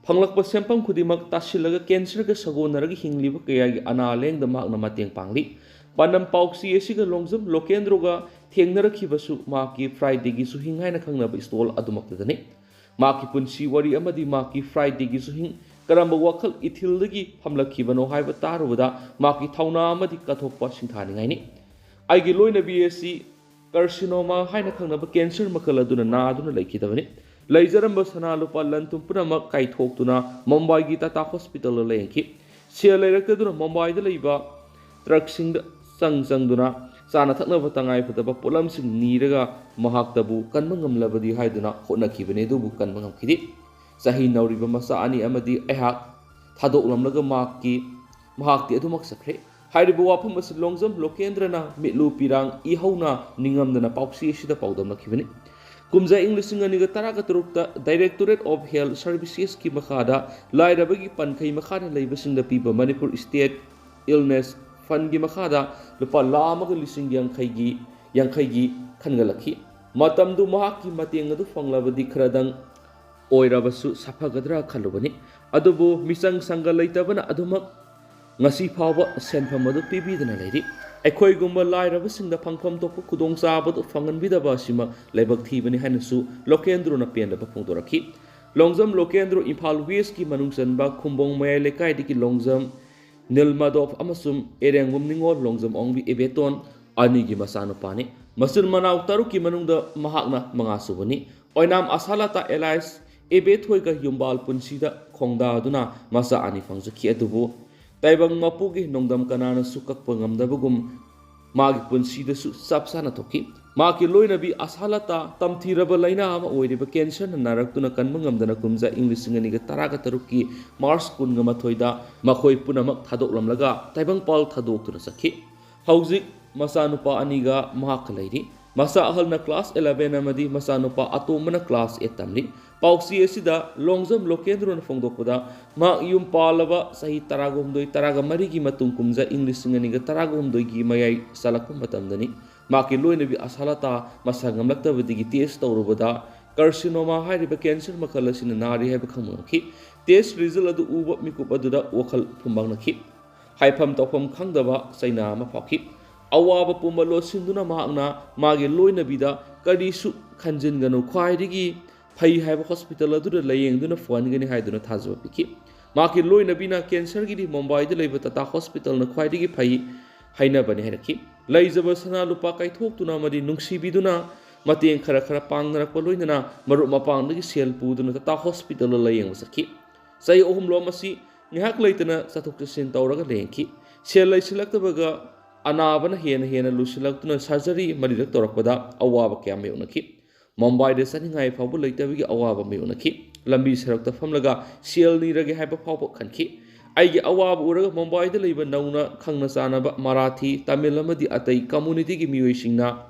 ꯐꯪꯂꯛꯄ ꯁꯦꯟꯐꯝ ꯈꯨꯗꯤꯡꯃꯛ ꯇꯥꯁꯤꯜꯂꯒ cancerꯒ ꯁꯥꯒꯣꯟꯅꯔꯒ ꯍꯤꯡꯂꯤꯕ ꯀꯌꯥꯒꯤ ꯑꯅꯥ ꯂꯥꯌꯦꯡꯗ ꯃꯍꯥꯛꯅ ꯃꯇꯦꯡ ꯄꯥꯡꯂꯤ꯫ ꯄꯥꯟꯗꯝ ꯄꯥꯎꯆꯦ ꯑꯁꯤꯒ ꯂꯣꯡꯖꯝ ꯂꯣꯀꯦꯟꯗ꯭ꯔꯣꯒ ꯊꯦꯡꯅꯔꯛꯈꯤꯕꯁꯨ ꯃꯍꯥꯛꯀꯤ Fridayꯒꯤ ꯆꯨꯍꯤꯡ ꯍꯥꯏꯅ ꯈꯪꯅꯕ stall ꯑꯗꯨꯃꯛꯇꯗꯅꯤ꯫ ꯃꯍꯥꯛꯀꯤ ꯄꯨꯟꯁꯤ ꯋꯥꯔꯤ ꯑꯃꯗꯤ ꯃꯍꯥꯛꯀꯤ Fridayꯒꯤ ꯆꯨꯍꯤꯡ ꯀꯔꯝꯕ ꯋꯥꯈꯜ ꯏꯊꯤꯜꯗꯒꯤ ꯐꯝꯂꯛꯈꯤꯕꯅꯣ ꯍꯥꯏꯕ ꯇꯥꯔꯨꯕꯗ ꯃꯍꯥꯛꯀꯤ ꯊꯧꯅꯥ ꯑꯃꯗꯤ ꯀꯠꯊꯣꯛꯄ ꯁꯤꯡꯊꯥꯅꯤꯡꯉꯥꯏꯅꯤ꯫ ꯑꯩꯒꯤ ꯂꯣꯏꯅꯕꯤ ꯑꯁꯤ carcinoma ꯍꯥꯏꯅ ꯈꯪꯅꯕ cancer ꯃꯈꯜ ꯑꯗꯨꯅ ꯅꯥꯗꯨꯅ ꯂꯩꯈꯤꯗꯕꯅꯤ꯫ ꯂꯩꯖꯔꯝꯕ ꯁꯅꯥ ꯂꯨꯄꯥ ꯂꯟ ꯊꯨꯝ ꯄꯨꯝꯅꯃꯛ ꯀꯥꯏꯊꯣꯛꯇꯨꯅ ꯃꯨꯝꯕꯥꯏꯒꯤ Tata Hospitalꯗ ꯂꯥꯌꯦꯡꯈꯤ꯫ ꯁꯦꯜ ꯂꯩꯔꯛꯇꯗꯨꯅ ꯃꯨꯝꯕꯥꯏꯗ ꯂꯩꯕ truckꯁꯤꯡꯗ ꯆꯪ ꯆꯪꯗꯨꯅ ꯆꯥꯅ ꯊꯛꯅꯕ ꯇꯉꯥꯏ ꯐꯗꯕ ꯄꯣꯠꯂꯝꯁꯤꯡ ꯅꯤꯔꯒ ꯃꯍꯥꯛꯇꯕꯨ ꯀꯟꯕ ꯉꯝꯂꯕꯗꯤ ꯍꯥꯏꯗꯨꯅ ꯍꯣꯠꯅꯈꯤꯕꯅꯤ, ꯑꯗꯨꯕꯨ ꯀꯟꯕ ꯉꯝꯈꯤꯗꯦ꯫ ꯆꯍꯤ ꯅꯧꯔꯤꯕ ꯃꯆꯥ ꯑꯅꯤ ꯑꯃꯗꯤ ꯑꯩꯍꯥꯛ ꯊꯥꯗꯣꯛꯂꯝꯂꯒ ꯃꯍꯥꯛꯀꯤ ꯃꯍꯥꯛꯇꯤ ꯑꯗꯨꯃꯛ ꯆꯠꯈ꯭ꯔꯦ꯫ ꯍꯥꯏꯔꯤꯕ ꯋꯥꯐꯝ ꯑꯁꯤ ꯂꯣꯡꯖꯝ ꯂꯣꯀꯦꯟꯗ꯭ꯔꯅ ꯃꯤꯠꯂꯨ ꯄꯤꯔꯥꯡ ꯏꯍꯧꯅ ꯅꯤꯡꯉꯝꯗꯅ ꯄꯥꯎꯆꯦ ꯑꯁꯤꯗ ꯄꯥꯎꯗꯝꯂꯛꯈꯤꯕꯅꯤ꯫ ꯀꯨꯝꯖꯥ ꯏꯪ ꯂꯤꯁꯤꯡ ꯑꯅꯤꯒ ꯇꯔꯥꯒ ꯇꯔꯨꯛꯇ Directorate of Health Servicesꯀꯤ ꯃꯈꯥꯗ ꯂꯥꯏꯔꯕꯒꯤ ꯄꯟꯈꯩ ꯃꯈꯥꯗ ꯂꯩꯕꯁꯤꯡꯗ ꯄꯤꯕ ꯃꯅꯤꯄꯨꯔ State Illness Fundꯀꯤ ꯃꯈꯥꯗ ꯂꯨꯄꯥ ꯂꯥꯈ ꯑꯃꯒ ꯂꯤꯁꯤꯡ ꯌꯥꯡꯈꯩꯒꯤ, ꯌꯥꯡꯈꯩꯒꯤ ꯈꯟꯒꯠꯂꯛꯈꯤ꯫ ꯃꯇꯝꯗꯨ ꯃꯍꯥꯛꯀꯤ ꯃꯇꯦꯡ ꯑꯗꯨ ꯐꯪꯂꯕꯗꯤ ꯈꯔꯗꯪ ꯑꯣꯏꯔꯕꯁꯨ ꯁꯥꯐꯒꯗ꯭ꯔꯥ ꯈꯜꯂꯨꯕꯅꯤ꯫ ꯑꯗꯨꯕꯨ ꯃꯤꯆꯪ ꯁꯪꯒ ꯂꯩꯇꯕꯅ ꯑꯗꯨꯃꯛ ꯉꯁꯤ ꯐꯥꯎꯕ ꯁꯦꯟꯐꯝ ꯑꯗꯨ ꯄꯤꯕꯤꯗꯅ ꯂꯩꯔꯤ꯫ ꯑꯩꯈꯣꯏꯒꯨꯝꯕ ꯂꯥꯏꯔꯕꯁꯤꯡꯗ ꯐꯪꯐꯝ ꯊꯣꯛꯄ ꯈꯨꯗꯣꯡꯆꯥꯕꯗꯨ ꯐꯪꯍꯟꯕꯤꯗꯕ ꯑꯁꯤꯃ ꯂꯥꯏꯕꯛ ꯊꯤꯕꯅꯤ ꯍꯥꯏꯅꯁꯨ ꯂꯣꯀꯦꯟꯗ꯭ꯔꯣꯅ ꯄꯦꯟꯗꯕ ꯐꯣꯡꯗꯣꯔꯛꯈꯤ꯫ ꯂꯣꯡꯖꯝ ꯂꯣꯀꯦꯟꯗ꯭ꯔꯣ ꯏꯝꯐꯥꯜ Westꯀꯤ ꯃꯅꯨꯡ ꯆꯟꯕ ꯈꯨꯝꯕꯣꯡ ꯃꯌꯥꯏ ꯂꯩꯀꯥꯏꯗꯒꯤ ꯂꯣꯡꯖꯝ ꯅꯤꯜꯃꯥꯙꯣꯞ ꯑꯃꯁꯨꯡ ꯑꯦꯔꯦꯡꯕꯝ ꯅꯤꯉꯣꯜ ꯂꯣꯡꯖꯝ ꯑꯣꯡꯕꯤ ꯏꯕꯦꯇꯣꯟ ꯑꯅꯤꯒꯤ ꯃꯆꯥꯅꯨꯄꯥꯅꯤ꯫ ꯃꯆꯤꯟ ꯃꯅꯥꯎ ꯇꯔꯨꯛꯀꯤ ꯃꯅꯨꯡꯗ ꯃꯍꯥꯛꯅ ꯃꯉꯥꯁꯨꯕꯅꯤ꯫ ꯑꯣꯏꯅꯥꯝ ꯑꯁꯥꯂꯥꯇꯥ alias ꯏꯕꯦꯊꯣꯏꯒ ꯌꯨꯝꯕꯥꯜ ꯄꯨꯟꯁꯤꯗ ꯈꯣꯡꯗꯥꯗꯨꯅ ꯃꯆꯥ ꯑꯅꯤ ꯐꯪꯖꯈꯤ꯫ ꯑꯗꯨꯕꯨ ꯇꯥꯏꯕꯪ ꯃꯄꯨꯒꯤ ꯅꯣꯡꯗꯝ ꯀꯅꯥꯅꯁꯨ ꯀꯛꯄ ꯉꯝꯗꯕꯒꯨꯝ ꯃꯥꯒꯤ ꯄꯨꯟꯁꯤꯗꯁꯨ ꯆꯞ ꯆꯥꯅ ꯊꯣꯛꯈꯤ꯫ ꯃꯍꯥꯛꯀꯤ ꯂꯣꯏꯅꯕꯤ ꯑꯁꯥꯂꯥꯇꯥ ꯇꯝꯊꯤꯔꯕ ꯂꯥꯏꯅꯥ ꯑꯃ ꯑꯣꯏꯔꯤꯕ cancerꯅ ꯅꯥꯔꯛꯇꯨꯅ ꯀꯟꯕ ꯉꯝꯗꯅ ꯀꯨꯝꯖꯥ ꯏꯪ ꯂꯤꯁꯤꯡ ꯑꯅꯤꯒ ꯇꯔꯥꯒ ꯇꯔꯨꯛꯀꯤ ꯃꯥꯔꯆ ꯀꯨꯟꯒ ꯃꯥꯊꯣꯏꯗ ꯃꯈꯣꯏ ꯄꯨꯝꯅꯃꯛ ꯊꯥꯗꯣꯛꯂꯝꯂꯒ ꯇꯥꯏꯕꯪꯄꯥꯜ ꯊꯥꯗꯣꯛꯇꯨꯅ ꯆꯠꯈꯤ꯫ ꯍꯧꯖꯤꯛ ꯃꯆꯥꯅꯨꯄꯥ ꯑꯅꯤꯒ ꯃꯍꯥꯛꯀ ꯂꯩꯔꯤ꯫ ꯃꯆꯥ ꯑꯍꯜꯅ class eleven ꯑꯃꯗꯤ ꯃꯆꯥꯅꯨꯄꯥ ꯑꯇꯣꯝꯕꯅ class eight ꯇꯝꯂꯤ꯫ ꯄꯥꯎꯆꯦ ꯑꯁꯤꯗ ꯂꯣꯡꯖꯝ ꯂꯣꯀꯦꯟꯗ꯭ꯔꯣꯅ ꯐꯣꯡꯗꯣꯛꯄꯗ, ꯃꯍꯥꯛ ꯌꯨꯝ ꯄꯥꯜꯂꯕ ꯆꯍꯤ ꯇꯔꯥꯒꯍꯨꯝꯗꯣꯏ, ꯇꯔꯥꯒ ꯃꯔꯤꯒꯤ ꯃꯇꯨꯡ ꯀꯨꯝꯖꯥ ꯏꯪ ꯂꯤꯁꯤꯡ ꯑꯅꯤꯒ ꯇꯔꯥꯒꯍꯨꯝꯗꯣꯏꯒꯤ ꯃꯌꯥꯏ ꯆꯜꯂꯛꯄ ꯃꯇꯝꯗꯅꯤ꯫ ꯃꯍꯥꯛꯀꯤ ꯂꯣꯏꯅꯕꯤ ꯑꯁꯥꯂꯥꯇꯥ ꯃꯁꯥ ꯉꯝꯂꯛꯇꯕꯗꯒꯤ test ꯇꯧꯔꯨꯕꯗ carcinoma ꯍꯥꯏꯔꯤꯕ cancer ꯃꯈꯜ ꯑꯁꯤꯅ ꯅꯥꯔꯤ ꯍꯥꯏꯕ ꯈꯪꯕ ꯉꯝꯈꯤ꯫ Test result ꯑꯗꯨ ꯎꯕ ꯃꯤꯀꯨꯞ ꯑꯗꯨꯗ ꯋꯥꯈꯜ ꯐꯨꯝꯕꯪꯅꯈꯤ꯫ ꯍꯥꯏꯐꯝ ꯇꯧꯐꯝ ꯈꯪꯗꯕ ꯆꯩꯅꯥ ꯑꯃ ꯐꯥꯎꯈꯤ꯫ ꯑꯋꯥꯕ ꯄꯨꯝꯕ ꯂꯣꯠꯁꯤꯟꯗꯨꯅ ꯃꯍꯥꯛꯅ ꯃꯥꯒꯤ ꯂꯣꯏꯅꯕꯤꯗ "ꯀꯔꯤꯁꯨ ꯈꯟꯖꯤꯟꯒꯅꯨ, ꯈ꯭ꯋꯥꯏꯗꯒꯤ ꯐꯩ ꯍꯥꯏꯕ hospital ꯑꯗꯨꯗ ꯂꯥꯌꯦꯡꯗꯨꯅ ꯐꯍꯟꯒꯅꯤ" ꯍꯥꯏꯗꯨꯅ ꯊꯥꯖꯕ ꯄꯤꯈꯤ꯫ ꯃꯍꯥꯛꯀꯤ ꯂꯣꯏꯅꯕꯤꯅ cancerꯒꯤꯗꯤ ꯃꯨꯝꯕꯥꯏꯗ ꯂꯩꯕ Tata Hospitalꯅ ꯈ꯭ꯋꯥꯏꯗꯒꯤ ꯐꯩ ꯍꯥꯏꯅꯕꯅꯤ ꯍꯥꯏꯔꯛꯈꯤ꯫ ꯂꯩꯖꯕ ꯁꯅꯥ ꯂꯨꯄꯥ ꯀꯥꯏꯊꯣꯛꯇꯨꯅ ꯑꯃꯗꯤ ꯅꯨꯡꯁꯤꯕꯤꯗꯨꯅ ꯃꯇꯦꯡ ꯈꯔ ꯈꯔ ꯄꯥꯡꯅꯔꯛꯄ ꯂꯣꯏꯅꯅ ꯃꯔꯨꯞ ꯃꯄꯥꯡꯗꯒꯤ ꯁꯦꯜ ꯄꯨꯗꯨꯅ Tata Hospitalꯗ ꯂꯥꯌꯦꯡꯕ ꯆꯠꯈꯤ꯫ ꯆꯍꯤ ꯑꯍꯨꯝꯂꯣꯝ ꯑꯁꯤ ꯉꯥꯏꯍꯥꯛ ꯂꯩꯇꯅ ꯆꯠꯊꯣꯛ ꯆꯠꯁꯤꯟ ꯇꯧꯔꯒ ꯂꯦꯡꯈꯤ꯫ ꯁꯦꯜ ꯂꯩꯁꯤꯜꯂꯛꯇꯕꯒ ꯑꯅꯥꯕꯅ ꯍꯦꯟꯅ ꯍꯦꯟꯅ ꯂꯨꯁꯤꯜꯂꯛꯇꯨꯅ surgery ꯃꯔꯤꯔꯛ ꯇꯧꯔꯛꯄꯗ ꯑꯋꯥꯕ ꯀꯌꯥ ꯃꯥꯌꯣꯛꯅꯈꯤ꯫ ꯃꯨꯝꯕꯥꯏꯗ ꯆꯠꯅꯤꯡꯉꯥꯏ ꯐꯥꯎꯕ ꯂꯩꯇꯕꯒꯤ ꯑꯋꯥꯕ ꯃꯥꯌꯣꯛꯅꯈꯤ꯫ ꯂꯝꯕꯤ ꯁꯔꯛꯇ ꯐꯝꯂꯒ ꯁꯦꯜ ꯅꯤꯔꯒꯦ ꯍꯥꯏꯕ ꯐꯥꯎꯕ ꯈꯟꯈꯤ꯫ ꯑꯩꯒꯤ ꯑꯋꯥꯕ ꯎꯔꯒ ꯃꯨꯝꯕꯥꯏꯗ ꯂꯩꯕ ꯅꯧꯅ ꯈꯪꯅ ꯆꯥꯟꯅꯕ ꯃꯔꯥꯊꯤ, ꯇꯥꯃꯤꯜ ꯑꯃꯗꯤ ꯑꯇꯩ ꯀꯝꯃ꯭ꯌꯨꯅꯤꯇꯤꯒꯤ ꯃꯤꯑꯣꯏꯁꯤꯡꯅ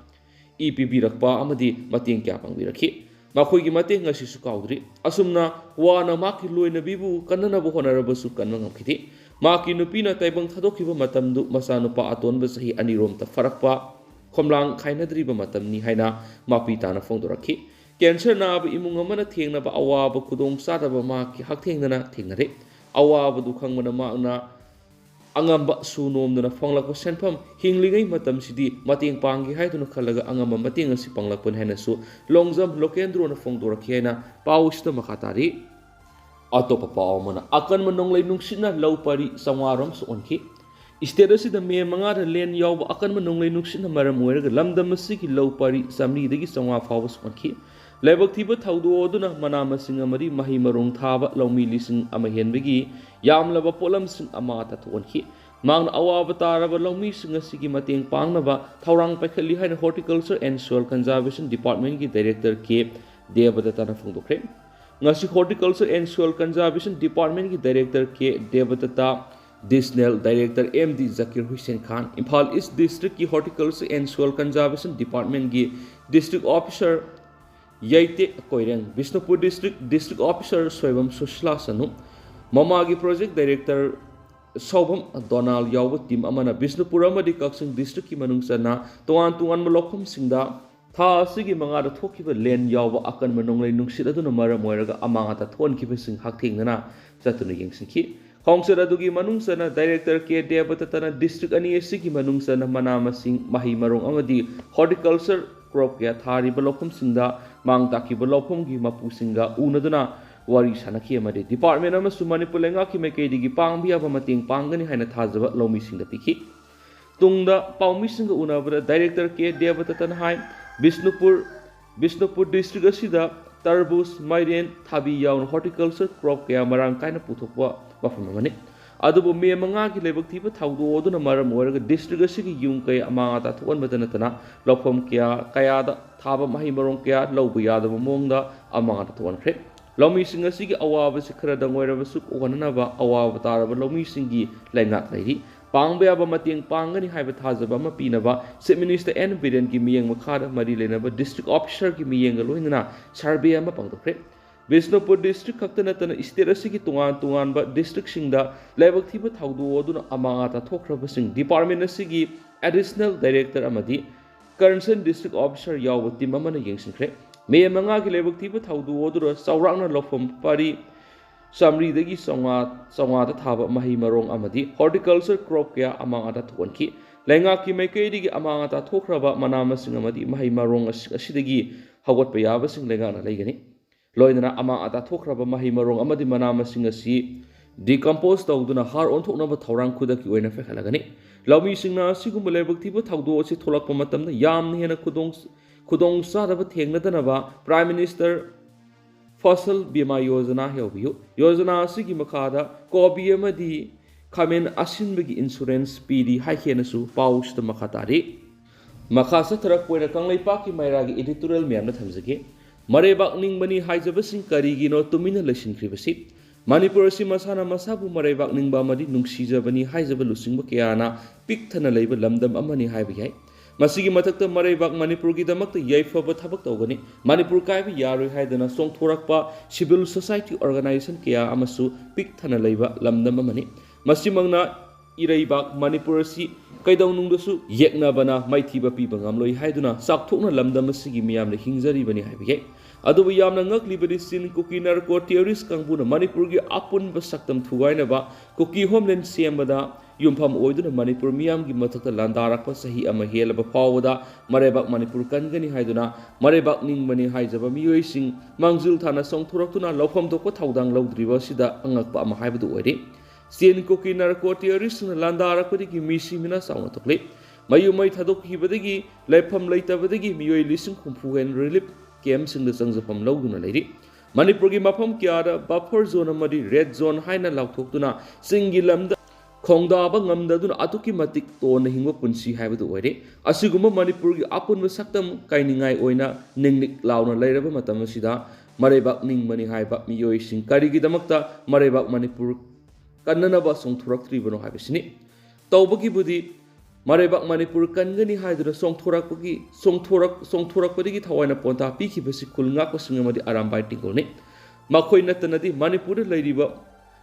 ꯏ ꯄꯤꯕꯤꯔꯛꯄ ꯑꯃꯗꯤ ꯃꯇꯦꯡ ꯀꯌꯥ ꯄꯥꯡꯕꯤꯔꯛꯈꯤ꯫ ꯃꯈꯣꯏꯒꯤ ꯃꯇꯦꯡ ꯑꯁꯤꯁꯨ ꯀꯥꯎꯗ꯭ꯔꯤ꯫ ꯑꯁꯨꯝꯅ ꯋꯥꯅ ꯃꯍꯥꯛꯀꯤ ꯂꯣꯏꯅꯕꯤꯕꯨ ꯀꯟꯅꯅꯕ ꯍꯣꯠꯅꯔꯕꯁꯨ ꯀꯟꯕ ꯉꯝꯈꯤꯗꯦ꯫ ꯃꯍꯥꯛꯀꯤ ꯅꯨꯄꯤꯅ ꯇꯥꯏꯕꯪ ꯊꯥꯗꯣꯛꯈꯤꯕ ꯃꯇꯝꯗꯨ ꯃꯆꯥꯅꯨꯄꯥ ꯑꯇꯣꯟꯕ ꯆꯍꯤ ꯑꯅꯤꯔꯣꯝꯇ ꯐꯥꯔꯛꯄ, ꯈꯣꯝꯂꯥꯡ ꯈꯥꯏꯅꯗ꯭ꯔꯤꯕ ꯃꯇꯝꯅꯤ ꯍꯥꯏꯅ ꯃꯄꯤ ꯇꯥꯅ ꯐꯣꯡꯗꯣꯔꯛꯈꯤ꯫ ꯀꯦꯟꯁꯔ ꯅꯥꯕ ꯏꯃꯨꯡ ꯑꯃꯅ ꯊꯦꯡꯅꯕ ꯑꯋꯥꯕ ꯈꯨꯗꯣꯡꯆꯥꯗꯕ ꯃꯍꯥꯛꯀꯤ ꯍꯛꯊꯦꯡꯅꯅ ꯊꯦꯡꯅꯔꯦ꯫ ꯑꯋꯥꯕꯗꯨ ꯈꯪꯕꯅ ꯃꯍꯥꯛꯅ ꯑꯉꯝꯕ ꯁꯨ ꯅꯣꯝꯗꯨꯅ ꯐꯪꯂꯛꯄ ꯁꯦꯟꯐꯝ ꯍꯤꯡꯂꯤꯉꯩ ꯃꯇꯝꯁꯤꯗꯤ ꯃꯇꯦꯡ ꯄꯥꯡꯒꯦ ꯍꯥꯏꯗꯨꯅ ꯈꯜꯂꯒ ꯑꯉꯝꯕ ꯃꯇꯦꯡ ꯑꯁꯤ ꯄꯥꯡꯂꯛꯄꯅꯤ ꯍꯥꯏꯅꯁꯨ ꯂꯣꯡꯖꯝ ꯂꯣꯀꯦꯟꯗ꯭ꯔꯣꯅ ꯐꯣꯡꯗꯣꯔꯛꯈꯤ ꯍꯥꯏꯅ ꯄꯥꯎ ꯑꯁꯤꯗ ꯃꯈꯥ ꯇꯥꯔꯤ꯫ ꯑꯇꯣꯞꯄ ꯄꯥꯎ ꯑꯃꯅ, ꯑꯀꯟꯕ ꯅꯣꯡꯂꯩ ꯅꯨꯡꯁꯤꯠꯅ ꯂꯧ ꯄꯔꯤ ꯆꯥꯝꯃꯉꯥ ꯔꯣꯝ ꯁꯣꯛꯍꯟꯈꯤ꯫ ꯁ꯭ꯇꯦꯠ ꯑꯁꯤꯗ ꯃꯦ ꯃꯉꯥꯗ ꯂꯦꯟ ꯌꯥꯎꯕ ꯑꯀꯟꯕ ꯅꯣꯡꯂꯩ ꯅꯨꯡꯁꯤꯠꯅ ꯃꯔꯝ ꯑꯣꯏꯔꯒ ꯂꯝꯗꯝ ꯑꯁꯤꯒꯤ ꯂꯧ ꯄꯔꯤ ꯆꯥꯝꯃꯔꯤꯗꯒꯤ ꯆꯥꯝꯃꯉꯥ ꯐꯥꯎꯕ ꯁꯣꯛꯍꯟꯈꯤ꯫ ꯂꯥꯏꯕꯛ ꯊꯤꯕ ꯊꯧꯗꯣꯛ ꯑꯗꯨꯅ ꯃꯅꯥ ꯃꯁꯤꯡ ꯑꯃꯗꯤ ꯃꯍꯩ ꯃꯔꯣꯡ ꯊꯥꯕ ꯂꯧꯃꯤ ꯂꯤꯁꯤꯡ ꯑꯃ ꯍꯦꯟꯕꯒꯤ ꯌꯥꯝꯂꯕ ꯄꯣꯠꯂꯝꯁꯤꯡ ꯑꯃꯥꯡ ꯑꯇꯥ ꯊꯣꯛꯍꯟꯈꯤ꯫ ꯃꯍꯥꯛꯅ ꯑꯋꯥꯕ ꯇꯥꯔꯕ ꯂꯧꯃꯤꯁꯤꯡ ꯑꯁꯤꯒꯤ ꯃꯇꯦꯡ ꯄꯥꯡꯅꯕ ꯊꯧꯔꯥꯡ ꯄꯥꯏꯈꯠꯂꯤ ꯍꯥꯏꯅ Horticulture and Soil Conservation Department ꯀꯤ Director ꯀꯦ ꯗꯦꯕꯗꯠꯇꯅ ꯐꯣꯡꯗꯣꯛꯈ꯭ꯔꯦ꯫ ꯉꯁꯤ Horticulture and Soil Conservation Department ꯀꯤ Director K Debdatta, Additional Director M D Zakir Hussain Khan, Imphal east ꯗꯤꯁꯇ꯭ꯔꯤꯛꯀꯤ Horticulture and Soil Conservation Department ꯀꯤ District Officer Yeitek Koireng, Bishnupur district District Officer Soibam Sushila Sanu, ꯃꯃꯥꯒꯤ Project Director ꯁꯥꯎꯕꯝ ꯗꯣꯅꯥꯜ ꯌꯥꯎꯕ ꯇꯤꯝ ꯑꯃꯅ ꯕꯤꯁꯅꯨꯄꯨꯔ ꯑꯃꯗꯤ ꯀꯛꯆꯤꯡ ꯗꯤꯁꯇ꯭ꯔꯤꯛꯀꯤ ꯃꯅꯨꯡ ꯆꯟꯅ ꯇꯣꯉꯥꯟ ꯇꯣꯉꯥꯟꯕ ꯂꯧꯐꯝꯁꯤꯡꯗ ꯊꯥ ꯑꯁꯤꯒꯤ ꯃꯉꯥꯗ ꯊꯣꯛꯈꯤꯕ ꯂꯦꯟ ꯌꯥꯎꯕ ꯑꯀꯟꯕ ꯅꯣꯡꯂꯩ ꯅꯨꯡꯁꯤꯠ ꯑꯗꯨꯅ ꯃꯔꯝ ꯑꯣꯏꯔꯒ ꯑꯃꯥꯡ ꯑꯇꯥ ꯊꯣꯛꯍꯟꯈꯤꯕꯁꯤꯡ ꯍꯛꯊꯦꯡꯅꯅ ꯆꯠꯇꯨꯅ ꯌꯦꯡꯁꯤꯟꯈꯤ꯫ ꯈꯣꯡꯆꯠ ꯑꯗꯨꯒꯤ ꯃꯅꯨꯡ ꯆꯟꯅ Director ꯀꯦ ꯗꯦꯕꯗꯠꯇꯅ ꯗꯤꯁꯇ꯭ꯔꯤꯛ ꯑꯅꯤ ꯑꯁꯤꯒꯤ ꯃꯅꯨꯡ ꯆꯟꯅ ꯃꯅꯥ ꯃꯁꯤꯡ, ꯃꯍꯩ ꯃꯔꯣꯡ ꯑꯃꯗꯤ Horticulture Crop ꯀꯌꯥ ꯊꯥꯔꯤꯕ ꯂꯧꯐꯝꯁꯤꯡꯗ ꯃꯥꯡ ꯇꯥꯛꯈꯤꯕ ꯂꯧꯐꯝꯒꯤ ꯃꯄꯨꯁꯤꯡꯒ ꯎꯅꯗꯨꯅ ꯋꯥꯔꯤ ꯁꯥꯟꯅꯈꯤ ꯑꯃꯗꯤ Department ꯑꯃꯁꯨꯡ ꯃꯅꯤꯄꯨꯔ ꯂꯩꯉꯥꯛꯀꯤ ꯃꯥꯏꯀꯩꯗꯒꯤ ꯄꯥꯡꯕ ꯌꯥꯕ ꯃꯇꯦꯡ ꯄꯥꯡꯒꯅꯤ ꯍꯥꯏꯅ ꯊꯥꯖꯕ ꯂꯧꯃꯤꯁꯤꯡꯗ ꯄꯤꯈꯤ꯫ ꯇꯨꯡꯗ ꯄꯥꯎꯃꯤꯁꯤꯡꯒ ꯎꯅꯕꯗ Director ꯀꯦ ꯗꯦꯕꯗꯠꯇꯅ ꯍꯥꯏ, ꯕꯤꯁꯅꯨꯄꯨꯔ, ꯕꯤꯁꯅꯨꯄꯨꯔ ꯗꯤꯁꯇ꯭ꯔꯤꯛ ꯑꯁꯤꯗ ꯇꯔꯕꯨꯖ, ꯃꯥꯏꯔꯦꯟ, ꯊꯥꯕꯤ ꯌꯥꯎꯅ Horticulture Crop ꯀꯌꯥ ꯃꯔꯥꯡ ꯀꯥꯏꯅ ꯄꯨꯊꯣꯛꯄ ꯃꯐꯝ ꯑꯃꯅꯤ꯫ ꯑꯗꯨꯕꯨ ꯃꯦ ꯃꯉꯥꯒꯤ ꯂꯥꯏꯕꯛ ꯊꯤꯕ ꯊꯧꯗꯣꯛ ꯑꯗꯨꯅ ꯃꯔꯝ ꯑꯣꯏꯔꯒ ꯗꯤꯁꯇ꯭ꯔꯤꯛ ꯑꯁꯤꯒꯤ ꯌꯨꯝ ꯀꯩ ꯑꯃꯥꯡ ꯑꯇꯥ ꯊꯣꯛꯍꯟꯕꯇ ꯅꯠꯇꯅ ꯂꯧꯐꯝ ꯀꯌꯥ, ꯀꯌꯥꯗ ꯊꯥꯕ ꯃꯍꯩ ꯃꯔꯣꯡ ꯀꯌꯥ ꯂꯧꯕ ꯌꯥꯗꯕ ꯃꯑꯣꯡꯗ ꯑꯃꯥꯡ ꯑꯇꯥ ꯊꯣꯛꯍꯟꯈ꯭ꯔꯦ꯫ ꯂꯧꯃꯤꯁꯤꯡ ꯑꯁꯤꯒꯤ ꯑꯋꯥꯕꯁꯤ ꯈꯔꯗꯪ ꯑꯣꯏꯔꯕꯁꯨ ꯀꯣꯛꯍꯟꯅꯅꯕ ꯑꯋꯥꯕ ꯇꯥꯔꯕ ꯂꯧꯃꯤꯁꯤꯡꯒꯤ ꯂꯩꯉꯥꯛ ꯂꯩꯔꯤ꯫ ꯄꯥꯡꯕ ꯌꯥꯕ ꯃꯇꯦꯡ ꯄꯥꯡꯒꯅꯤ ꯍꯥꯏꯕ ꯊꯥꯖꯕ ꯑꯃ ꯄꯤꯅꯕ Chief Minister N ꯕꯤꯔꯦꯟꯒꯤ ꯃꯤꯠꯌꯦꯡ ꯃꯈꯥꯗ ꯃꯔꯤ ꯂꯩꯅꯕ district officerꯒꯤ ꯃꯤꯠꯌꯦꯡꯒ ꯂꯣꯏꯅꯅ survey ꯑꯃ ꯄꯥꯡꯊꯣꯛꯈ꯭ꯔꯦ꯫ ꯕꯤꯁꯅꯨꯄꯨꯔ district ꯈꯛꯇ ꯅꯠꯇꯅ state ꯑꯁꯤꯒꯤ ꯇꯣꯉꯥꯟ ꯇꯣꯉꯥꯟꯕ districtꯁꯤꯡꯗ ꯂꯥꯏꯕꯛ ꯊꯤꯕ ꯊꯧꯗꯣꯛ ꯑꯗꯨꯅ ꯑꯃꯥꯡ ꯑꯇꯥ ꯊꯣꯛꯈ꯭ꯔꯕꯁꯤꯡ department ꯑꯁꯤꯒꯤ additional director ꯑꯃꯗꯤ concerned district officer ꯌꯥꯎꯕ team ꯑꯃꯅ ꯌꯦꯡꯁꯤꯟꯈ꯭ꯔꯦ꯫ ꯃꯦ ꯃꯉꯥꯒꯤ ꯂꯥꯏꯕꯛ ꯊꯤꯕ ꯊꯧꯗꯣꯛ ꯑꯗꯨꯗ ꯆꯥꯎꯔꯥꯛꯅ ꯂꯧꯐꯝ ꯄꯔꯤ ꯆꯥꯃꯔꯤꯗꯒꯤ ꯆꯥꯝꯃꯉꯥ, ꯆꯥꯝꯃꯉꯥꯗ ꯊꯥꯕ ꯃꯍꯩ ꯃꯔꯣꯡ ꯑꯃꯗꯤ horticulture crop ꯀꯌꯥ ꯑꯃꯥꯡ ꯑꯇꯥ ꯊꯣꯛꯍꯟꯈꯤ꯫ ꯂꯩꯉꯥꯛꯀꯤ ꯃꯥꯏꯀꯩꯗꯒꯤ ꯑꯃꯥꯡ ꯑꯇꯥ ꯊꯣꯛꯈ꯭ꯔꯕ ꯃꯅꯥ ꯃꯁꯤꯡ ꯑꯃꯗꯤ ꯃꯍꯩ ꯃꯔꯣꯡ ꯑꯁꯤ-, ꯑꯁꯤꯗꯒꯤ ꯍꯧꯒꯠꯄ ꯌꯥꯕꯁꯤꯡ ꯂꯩꯉꯥꯛꯅ ꯂꯩꯒꯅꯤ꯫ ꯂꯣꯏꯅꯅ ꯑꯃꯥꯡ ꯑꯇꯥ ꯊꯣꯛꯈ꯭ꯔꯕ ꯃꯍꯩ ꯃꯔꯣꯡ ꯑꯃꯗꯤ ꯃꯅꯥ ꯃꯁꯤꯡ ꯑꯁꯤ decompose ꯇꯧꯗꯨꯅ ꯍꯥꯔ ꯑꯣꯟꯊꯣꯛꯅꯕ ꯊꯧꯔꯥꯡ ꯈꯨꯗꯛꯀꯤ ꯑꯣꯏꯅ ꯄꯥꯏꯈꯠꯂꯒꯅꯤ꯫ ꯂꯧꯃꯤꯁꯤꯡꯅ ꯑꯁꯤꯒꯨꯝꯕ ꯂꯥꯏꯕꯛ ꯊꯤꯕ ꯊꯧꯗꯣꯛ ꯑꯁꯤ ꯊꯣꯛꯂꯛꯄ ꯃꯇꯝꯗ ꯌꯥꯝꯅ ꯍꯦꯟꯅ ꯈꯨꯗꯣꯡ, ꯈꯨꯗꯣꯡ ꯆꯥꯗꯕ ꯊꯦꯡꯅꯗꯅꯕ Prime Minister Fasal Bima Yojana ꯌꯥꯎꯕꯤꯌꯨ꯫ Yojana ꯑꯁꯤꯒꯤ ꯃꯈꯥꯗ ꯀꯣꯕꯤ ꯑꯃꯗꯤ ꯈꯥꯃꯦꯟ ꯑꯁꯤꯟꯕꯒꯤ insurance ꯄꯤꯔꯤ ꯍꯥꯏꯈꯤꯅꯁꯨ ꯄꯥꯎꯁꯤꯗ ꯃꯈꯥ ꯇꯥꯔꯤ꯫ ꯃꯈꯥ ꯆꯠꯊꯔꯛꯄ ꯑꯣꯏꯅ ꯀꯪꯂꯩꯄꯥꯛꯀꯤ ꯃꯩꯔꯥꯒꯤ editorial ꯃꯌꯥꯝꯅ ꯊꯝꯖꯒꯦ꯫ ꯃꯔꯩꯕꯥꯛ ꯅꯤꯡꯕꯅꯤ ꯍꯥꯏꯖꯕꯁꯤꯡ ꯀꯔꯤꯒꯤꯅꯣ ꯇꯨꯃꯤꯟꯅ ꯂꯩꯁꯤꯟꯈ꯭ꯔꯤꯕꯁꯤ? ꯃꯅꯤꯄꯨꯔ ꯑꯁꯤ ꯃꯁꯥꯅ ꯃꯁꯥꯕꯨ ꯃꯔꯩꯕꯥꯛ ꯅꯤꯡꯕ ꯑꯃꯗꯤ ꯅꯨꯡꯁꯤꯖꯕꯅꯤ ꯍꯥꯏꯖꯕ ꯂꯨꯆꯤꯡꯕ ꯀꯌꯥꯅ ꯄꯤꯛ ꯊꯟꯅ ꯂꯩꯕ ꯂꯝꯗꯝ ꯑꯃꯅꯤ ꯍꯥꯏꯕ ꯌꯥꯏ꯫ ꯃꯁꯤꯒꯤ ꯃꯊꯛꯇ ꯃꯔꯩꯕꯥꯛ ꯃꯅꯤꯄꯨꯔꯒꯤꯗꯃꯛꯇ ꯌꯥꯏꯐꯕ ꯊꯕꯛ ꯇꯧꯒꯅꯤ, ꯃꯅꯤꯄꯨꯔ ꯀꯥꯏꯕ ꯌꯥꯔꯣꯏ ꯍꯥꯏꯗꯨꯅ ꯆꯣꯡꯊꯣꯔꯛꯄ civil society organization ꯀꯌꯥ ꯑꯃꯁꯨ ꯄꯤꯛ ꯊꯟꯅ ꯂꯩꯕ ꯂꯝꯗꯝ ꯑꯃꯅꯤ꯫ ꯃꯁꯤꯃꯛꯅ ꯏꯔꯩꯕꯥꯛ ꯃꯅꯤꯄꯨꯔ ꯑꯁꯤ ꯀꯩꯗꯧꯅꯨꯡꯗꯁꯨ ꯌꯦꯛꯅꯕꯅ ꯃꯥꯏꯊꯤꯕ ꯄꯤꯕ ꯉꯝꯂꯣꯏ ꯍꯥꯏꯗꯨꯅ ꯆꯥꯎꯊꯣꯛꯅ ꯂꯝꯗꯝ ꯑꯁꯤꯒꯤ ꯃꯤꯌꯥꯝꯅ ꯍꯤꯡꯖꯔꯤꯕꯅꯤ ꯍꯥꯏꯕ ꯌꯥꯏ꯫ ꯑꯗꯨꯕꯨ ꯌꯥꯝꯅ ꯉꯛꯂꯤꯕꯗꯤ ꯆꯤꯟ ꯀꯨꯀꯤ narco terrorist ꯀꯥꯡꯕꯨꯅ ꯃꯅꯤꯄꯨꯔꯒꯤ ꯑꯄꯨꯟꯕ ꯁꯛꯇꯝ ꯊꯨꯒꯥꯏꯅꯕ, ꯀꯨꯀꯤ homeland ꯁꯦꯝꯕꯗ ꯌꯨꯝꯐꯝ ꯑꯣꯏꯗꯨꯅ ꯃꯅꯤꯄꯨꯔ ꯃꯤꯌꯥꯝꯒꯤ ꯃꯊꯛꯇ ꯂꯥꯟꯗꯥꯔꯛꯄ ꯆꯍꯤ ꯑꯃ ꯍꯦꯜꯂꯕ ꯐꯥꯎꯕꯗ ꯃꯔꯩꯕꯥꯛ ꯃꯅꯤꯄꯨꯔ ꯀꯟꯒꯅꯤ ꯍꯥꯏꯗꯨꯅ ꯃꯔꯩꯕꯥꯛ ꯅꯤꯡꯕꯅꯤ ꯍꯥꯏꯖꯕ ꯃꯤꯑꯣꯏꯁꯤꯡ ꯃꯥꯡꯖꯤꯜ ꯊꯥꯅ ꯆꯣꯡꯊꯣꯔꯛꯇꯨꯅ ꯂꯧꯐꯝ ꯊꯣꯛꯄ ꯊꯧꯗꯥꯡ ꯂꯧꯗ꯭ꯔꯤꯕ ꯑꯁꯤꯗ ꯑꯉꯛꯄ ꯑꯃ ꯍꯥꯏꯕꯗꯨ ꯑꯣꯏꯔꯤ꯫ ꯆꯤꯟ ꯀꯨꯀꯤ narco terroristꯁꯤꯡꯅ ꯂꯥꯟꯗꯥꯔꯛꯄꯗꯒꯤ ꯃꯤ ꯁꯤꯃꯤꯅ ꯆꯥꯎꯅ ꯊꯣꯛꯂꯤ꯫ ꯃꯌꯨꯝ ꯃꯩ ꯊꯥꯗꯣꯛꯈꯤꯕꯗꯒꯤ ꯂꯩꯐꯝ ꯂꯩꯇꯕꯗꯒꯤ ꯃꯤꯑꯣꯏ ꯂꯤꯁꯤꯡ ꯍꯨꯝꯐꯨ ꯍꯦꯟ relief campꯁꯤꯡꯗ ꯆꯪꯖꯐꯝ ꯂꯧꯗꯨꯅ ꯂꯩꯔꯤ꯫ ꯃꯅꯤꯄꯨꯔꯒꯤ ꯃꯐꯝ ꯀꯌꯥꯗ buffer zone ꯑꯃꯗꯤ red zone ꯍꯥꯏꯅ ꯂꯥꯎꯊꯣꯛꯇꯨꯅ ꯆꯤꯡꯒꯤ ꯂꯝꯗ ꯈꯣꯡꯗꯥꯕ ꯉꯝꯗꯗꯨꯅ ꯑꯗꯨꯛꯀꯤ ꯃꯇꯤꯛ ꯇꯣꯟꯅ ꯍꯤꯡꯕ ꯄꯨꯟꯁꯤ ꯍꯥꯏꯕꯗꯨ ꯑꯣꯏꯔꯦ꯫ ꯑꯁꯤꯒꯨꯝꯕ ꯃꯅꯤꯄꯨꯔꯒꯤ ꯑꯄꯨꯟꯕ ꯁꯛꯇꯝ ꯀꯥꯏꯅꯤꯡꯉꯥꯏ ꯑꯣꯏꯅ ꯅꯤꯡꯅꯤꯛ ꯂꯥꯎꯅ ꯂꯩꯔꯕ ꯃꯇꯝ ꯑꯁꯤꯗ ꯃꯔꯩꯕꯥꯛ ꯅꯤꯡꯕꯅꯤ ꯍꯥꯏꯕ ꯃꯤꯑꯣꯏꯁꯤꯡ ꯀꯔꯤꯒꯤꯗꯃꯛꯇ ꯃꯔꯩꯕꯥꯛ ꯃꯅꯤꯄꯨꯔ ꯀꯟꯅꯅꯕ ꯆꯣꯡꯊꯣꯔꯛꯇ꯭ꯔꯤꯕꯅꯣ ꯍꯥꯏꯕꯁꯤꯅꯤ꯫ ꯇꯧꯕꯒꯤꯕꯨꯗꯤ ꯃꯔꯩꯕꯥꯛ ꯃꯅꯤꯄꯨꯔ ꯀꯟꯒꯅꯤ ꯍꯥꯏꯗꯨꯅ ꯆꯣꯡꯊꯣꯔꯛꯄꯒꯤ, ꯆꯣꯡꯊꯣꯔꯛ-, ꯆꯣꯡꯊꯣꯔꯛꯄꯗꯒꯤ ꯊꯋꯥꯏꯅ ꯄꯣꯟꯊꯥ ꯄꯤꯈꯤꯕꯁꯤ ꯈꯨꯜ ꯉꯥꯛꯄꯁꯤꯡ ꯑꯃꯗꯤ ꯑꯔꯥꯝꯕꯥꯏ ꯇꯦꯡꯒꯣꯜꯅꯤ꯫ ꯃꯈꯣꯏ ꯅꯠꯇꯅꯗꯤ ꯃꯅꯤꯄꯨꯔꯗ ꯂꯩꯔꯤꯕ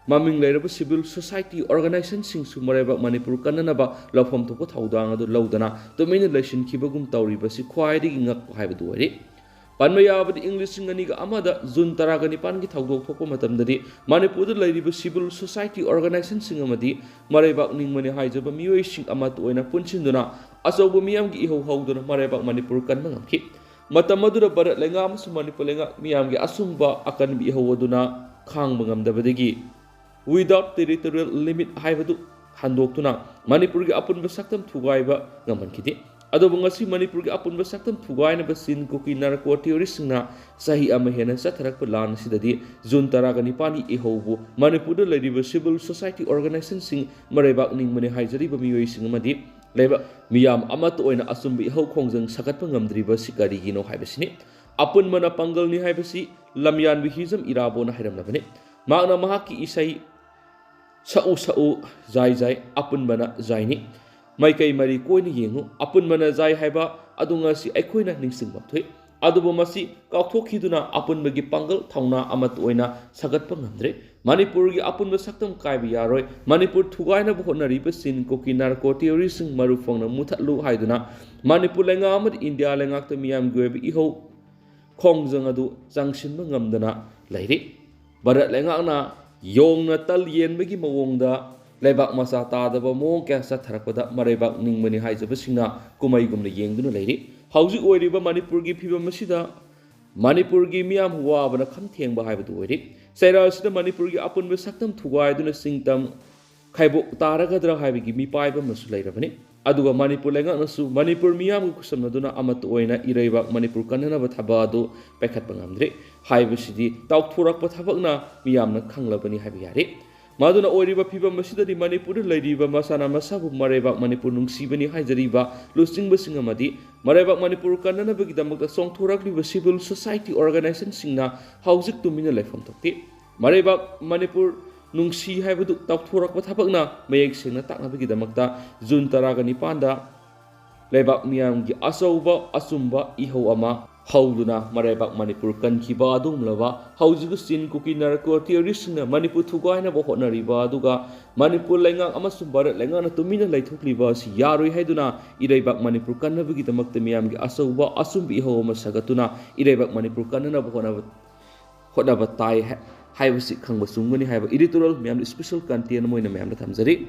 ꯃꯃꯤꯡ ꯂꯩꯔꯕ civil society organizationꯁꯤꯡꯁꯨ ꯃꯔꯩꯕꯥꯛ ꯃꯅꯤꯄꯨꯔ ꯀꯟꯅꯅꯕ ꯂꯧꯐꯝ ꯊꯣꯛꯄ ꯊꯧꯗꯥꯡ ꯑꯗꯨ ꯂꯧꯗꯅ ꯇꯨꯃꯤꯟꯅ ꯂꯩꯁꯤꯟꯈꯤꯕꯒꯨꯝ ꯇꯧꯔꯤꯕꯁꯤ ꯈ꯭ꯋꯥꯏꯗꯒꯤ ꯉꯛꯄ ꯍꯥꯏꯕꯗꯨ ꯑꯣꯏꯔꯤ꯫ ꯄꯟꯕ ꯌꯥꯕꯗꯤ, ꯏꯪ ꯂꯤꯁꯤꯡ ꯑꯅꯤꯒ ꯑꯃꯗ ꯖꯨꯟ ꯇꯔꯥꯒ ꯅꯤꯄꯥꯟꯒꯤ ꯊꯧꯗꯣꯛ ꯊꯣꯛꯄ ꯃꯇꯝꯗꯗꯤ ꯃꯅꯤꯄꯨꯔꯗ ꯂꯩꯔꯤꯕ civil society organizationꯁꯤꯡ ꯑꯃꯗꯤ ꯃꯔꯩꯕꯥꯛ ꯅꯤꯡꯕꯅꯤ ꯍꯥꯏꯖꯕ ꯃꯤꯑꯣꯏꯁꯤꯡ ꯑꯃꯠꯇ ꯑꯣꯏꯅ ꯄꯨꯟꯁꯤꯟꯗꯨꯅ ꯑꯆꯧꯕ ꯃꯤꯌꯥꯝꯒꯤ ꯏꯍꯧ ꯍꯧꯗꯨꯅ ꯃꯔꯩꯕꯥꯛ ꯃꯅꯤꯄꯨꯔ ꯀꯟꯕ ꯉꯝꯈꯤ꯫ ꯃꯇꯝ ꯑꯗꯨꯗ ꯚꯥꯔꯠ ꯂꯩꯉꯥꯛ ꯑꯃꯁꯨꯡ ꯃꯅꯤꯄꯨꯔ ꯂꯩꯉꯥꯛ ꯃꯤꯌꯥꯝꯒꯤ ꯑꯆꯨꯝꯕ ꯑꯀꯟꯕ ꯏꯍꯧ ꯑꯗꯨꯅ ꯈꯥꯡꯕ ꯉꯝꯗꯕꯗꯒꯤ without territorial limit ꯍꯥꯏꯕꯗꯨ ꯍꯟꯗꯣꯛꯇꯨꯅ ꯃꯅꯤꯄꯨꯔꯒꯤ ꯑꯄꯨꯟꯕ ꯁꯛꯇꯝ ꯊꯨꯒꯥꯏꯕ ꯉꯝꯍꯟꯈꯤꯗꯦ꯫ ꯑꯗꯨꯕꯨ ꯉꯁꯤ ꯃꯅꯤꯄꯨꯔꯒꯤ ꯑꯄꯨꯟꯕ ꯁꯛꯇꯝ ꯊꯨꯒꯥꯏꯅꯕ ꯆꯤꯟ ꯀꯨꯀꯤ ꯅꯥꯔꯀꯣ ꯇꯦꯔꯣꯔꯤꯁꯁꯤꯡꯅ ꯆꯍꯤ ꯑꯃ ꯍꯦꯟꯅ ꯆꯠꯊꯔꯛꯄ ꯂꯥꯟ ꯑꯁꯤꯗꯗꯤ ꯖꯨꯟ ꯇꯔꯥꯒ ꯅꯤꯄꯥꯟꯒꯤ ꯏꯍꯧꯕꯨ ꯃꯅꯤꯄꯨꯔꯗ ꯂꯩꯔꯤꯕ civil society organizationꯁꯤꯡ, ꯃꯔꯩꯕꯥꯛ ꯅꯤꯡꯕꯅꯤ ꯍꯥꯏꯖꯔꯤꯕ ꯃꯤꯑꯣꯏꯁꯤꯡ ꯑꯃꯗꯤ ꯂꯩꯕꯥꯛ ꯃꯤꯌꯥꯝ ꯑꯃꯠꯇ ꯑꯣꯏꯅ ꯑꯆꯨꯝꯕ ꯏꯍꯧ ꯈꯣꯡꯖꯪ ꯁꯥꯒꯠꯄ ꯉꯝꯗ꯭ꯔꯤꯕꯁꯤ ꯀꯔꯤꯒꯤꯅꯣ ꯍꯥꯏꯕꯁꯤꯅꯤ꯫ ꯑꯄꯨꯟꯕꯅ ꯄꯥꯡꯒꯜꯅꯤ ꯍꯥꯏꯕꯁꯤ ꯂꯝꯌꯥꯟꯕꯤ ꯍꯤꯖꯝ ꯏꯔꯥꯕꯣꯠꯅ ꯍꯥꯏꯔꯝꯂꯕꯅꯤ꯫ ꯃꯍꯥꯛꯅ ꯃꯍꯥꯛꯀꯤ ꯏꯁꯩ "ꯁꯛꯎ ꯁꯛꯎ ꯖꯥꯏ ꯖꯥꯏ, ꯑꯄꯨꯟꯕꯅ ꯖꯥꯏꯅꯤ꯫ ꯃꯥꯏꯀꯩ ꯃꯔꯤ ꯀꯣꯏꯅ ꯌꯦꯡꯉꯨ, ꯑꯄꯨꯟꯕꯅ ꯖꯥꯏ" ꯍꯥꯏꯕ ꯑꯗꯨ ꯉꯁꯤ ꯑꯩꯈꯣꯏꯅ ꯅꯤꯡꯁꯤꯡꯕ ꯊꯣꯛꯏ꯫ ꯑꯗꯨꯕꯨ ꯃꯁꯤ ꯀꯥꯎꯊꯣꯛꯈꯤꯗꯨꯅ ꯑꯄꯨꯟꯕꯒꯤ ꯄꯥꯡꯒꯜ ꯊꯧꯅꯥ ꯑꯃꯠꯇ ꯑꯣꯏꯅ ꯁꯥꯒꯠꯄ ꯉꯝꯗ꯭ꯔꯦ꯫ ꯃꯅꯤꯄꯨꯔꯒꯤ ꯑꯄꯨꯟꯕ ꯁꯛꯇꯝ ꯀꯥꯏꯕ ꯌꯥꯔꯣꯏ꯫ ꯃꯅꯤꯄꯨꯔ ꯊꯨꯒꯥꯏꯅꯕ ꯍꯣꯠꯅꯔꯤꯕꯁꯤꯡ ꯀꯨꯀꯤ ꯅꯥꯔꯀꯣ ꯇꯦꯔꯣꯔꯤꯁꯁꯤꯡ ꯃꯔꯨ ꯐꯪꯅ ꯃꯨꯊꯠꯂꯨ ꯍꯥꯏꯗꯨꯅ ꯃꯅꯤꯄꯨꯔ ꯂꯩꯉꯥꯛ ꯑꯃꯗꯤ ꯏꯟꯗꯤꯌꯥ ꯂꯩꯉꯥꯛꯇ ꯃꯤꯌꯥꯝꯒꯤ ꯑꯣꯏꯕ ꯏꯍꯧ ꯈꯣꯡꯖꯪ ꯑꯗꯨ ꯆꯪꯁꯤꯟꯕ ꯉꯝꯗꯅ ꯂꯩꯔꯤ꯫ ꯚꯥꯔꯠ ꯂꯩꯉꯥꯛꯅ ꯌꯣꯡꯅ ꯇꯜ ꯌꯦꯟꯕꯒꯤ ꯃꯑꯣꯡꯗ ꯂꯩꯕꯥꯛ ꯃꯆꯥ ꯇꯥꯗꯕ ꯃꯑꯣꯡ ꯀꯌꯥ ꯆꯠꯊꯔꯛꯄꯗ ꯃꯔꯩꯕꯥꯛ ꯅꯤꯡꯕꯅꯤ ꯍꯥꯏꯖꯕꯁꯤꯡꯅ ꯀꯨꯝꯍꯩꯒꯨꯝꯅ ꯌꯦꯡꯗꯨꯅ ꯂꯩꯔꯤ꯫ ꯍꯧꯖꯤꯛ ꯑꯣꯏꯔꯤꯕ ꯃꯅꯤꯄꯨꯔꯒꯤ ꯐꯤꯕꯝ ꯑꯁꯤꯗ ꯃꯅꯤꯄꯨꯔꯒꯤ ꯃꯤꯌꯥꯝ ꯋꯥꯕꯅ ꯈꯝ ꯊꯦꯡꯕ ꯍꯥꯏꯕꯗꯨ ꯑꯣꯏꯔꯤ꯫ ꯆꯩꯔꯥꯎ ꯑꯁꯤꯗ ꯃꯅꯤꯄꯨꯔꯒꯤ ꯑꯄꯨꯟꯕ ꯁꯛꯇꯝ ꯊꯨꯒꯥꯏꯗꯨꯅ ꯆꯤꯡꯇꯝ ꯈꯥꯏꯕꯣꯛ ꯇꯥꯔꯒꯗ꯭ꯔꯥ ꯍꯥꯏꯕꯒꯤ ꯃꯤꯄꯥꯏꯕ ꯑꯃꯁꯨ ꯂꯩꯔꯕꯅꯤ꯫ ꯑꯗꯨꯒ ꯃꯅꯤꯄꯨꯔ ꯂꯩꯉꯥꯛꯅꯁꯨ ꯃꯅꯤꯄꯨꯔ ꯃꯤꯌꯥꯝꯒ ꯈꯨꯠꯁꯝꯅꯗꯨꯅ ꯑꯃꯠꯇ ꯑꯣꯏꯅ ꯏꯔꯩꯕꯥꯛ ꯃꯅꯤꯄꯨꯔ ꯀꯟꯅꯅꯕ ꯊꯕꯛ ꯑꯗꯨ ꯄꯥꯏꯈꯠꯄ ꯉꯝꯗ꯭ꯔꯦ ꯍꯥꯏꯕꯁꯤꯗꯤ ꯇꯥꯎꯊꯣꯔꯛꯄ ꯊꯕꯛꯅ ꯃꯤꯌꯥꯝꯅ ꯈꯪꯂꯕꯅꯤ ꯍꯥꯏꯕ ꯌꯥꯔꯦ꯫ ꯃꯗꯨꯅ ꯑꯣꯏꯔꯤꯕ ꯐꯤꯕꯝ ꯑꯁꯤꯗꯗꯤ ꯃꯅꯤꯄꯨꯔꯗ ꯂꯩꯔꯤꯕ ꯃꯁꯥꯅ ꯃꯁꯥꯕꯨ ꯃꯔꯩꯕꯥꯛ ꯃꯅꯤꯄꯨꯔ ꯅꯨꯡꯁꯤꯕꯅꯤ ꯍꯥꯏꯖꯔꯤꯕ ꯂꯨꯆꯤꯡꯕꯁꯤꯡ ꯑꯃꯗꯤ ꯃꯔꯩꯕꯥꯛ ꯃꯅꯤꯄꯨꯔ ꯀꯟꯅꯅꯕꯒꯤꯗꯃꯛꯇ ꯆꯣꯡꯊꯣꯔꯛꯂꯤꯕ civil society organizationꯁꯤꯡꯅ ꯍꯧꯖꯤꯛ ꯇꯨꯃꯤꯟꯅ ꯂꯩꯐꯝ ꯊꯣꯛꯇꯦ꯫ ꯃꯔꯩꯕꯥꯛ ꯃꯅꯤꯄꯨꯔ ꯅꯨꯡꯁꯤ ꯍꯥꯏꯕꯗꯨ ꯇꯧꯊꯣꯔꯛꯄ ꯊꯕꯛꯅ ꯃꯌꯦꯛ ꯁꯦꯡꯅ ꯇꯥꯛꯅꯕꯒꯤꯗꯃꯛꯇ ꯖꯨꯟ ꯇꯔꯥꯒ ꯅꯤꯄꯥꯟꯗ ꯂꯩꯕꯥꯛ ꯃꯤꯌꯥꯝꯒꯤ ꯑꯆꯧꯕ ꯑꯆꯨꯝꯕ ꯏꯍꯧ ꯑꯃ ꯍꯧꯗꯨꯅ ꯃꯔꯩꯕꯥꯛ ꯃꯅꯤꯄꯨꯔ ꯀꯟꯈꯤꯕ ꯑꯗꯨꯒꯨꯝꯂꯕ ꯍꯧꯖꯤꯛ ꯆꯤꯟ ꯀꯨꯀꯤ ꯅꯥꯔꯀꯣ ꯇꯦꯔꯣꯔꯤꯁꯁꯤꯡꯅ ꯃꯅꯤꯄꯨꯔ ꯊꯨꯒꯥꯏꯅꯕ ꯍꯣꯠꯅꯔꯤꯕ ꯑꯗꯨꯒ ꯃꯅꯤꯄꯨꯔ ꯂꯩꯉꯥꯛ ꯑꯃꯁꯨꯡ ꯚꯥꯔꯠ ꯂꯩꯉꯥꯛꯅ ꯇꯨꯃꯤꯟꯅ ꯂꯩꯊꯣꯛꯂꯤꯕ ꯑꯁꯤ ꯌꯥꯔꯣꯏ ꯍꯥꯏꯗꯨꯅ ꯏꯔꯩꯕꯥꯛ ꯃꯅꯤꯄꯨꯔ ꯀꯟꯅꯕꯒꯤꯗꯃꯛꯇ ꯃꯤꯌꯥꯝꯒꯤ ꯑꯆꯧꯕ ꯑꯆꯨꯝꯕ ꯏꯍꯧ ꯑꯃ ꯁꯥꯒꯠꯇꯨꯅ ꯏꯔꯩꯕꯥꯛ ꯃꯅꯤꯄꯨꯔ ꯀꯟꯅꯅꯕ ꯍꯣꯠꯅꯕ ꯍꯣꯠꯅꯕ ꯇꯥꯏ ꯍꯥꯏ-, ꯍꯥꯏꯕꯁꯤ ꯈꯪꯕ ꯆꯨꯝꯒꯅꯤ ꯍꯥꯏꯕ editorial ꯃꯌꯥꯝꯗ special content ꯑꯃ ꯑꯣꯏꯅ ꯃꯌꯥꯝꯗ ꯊꯝꯖꯔꯤ꯫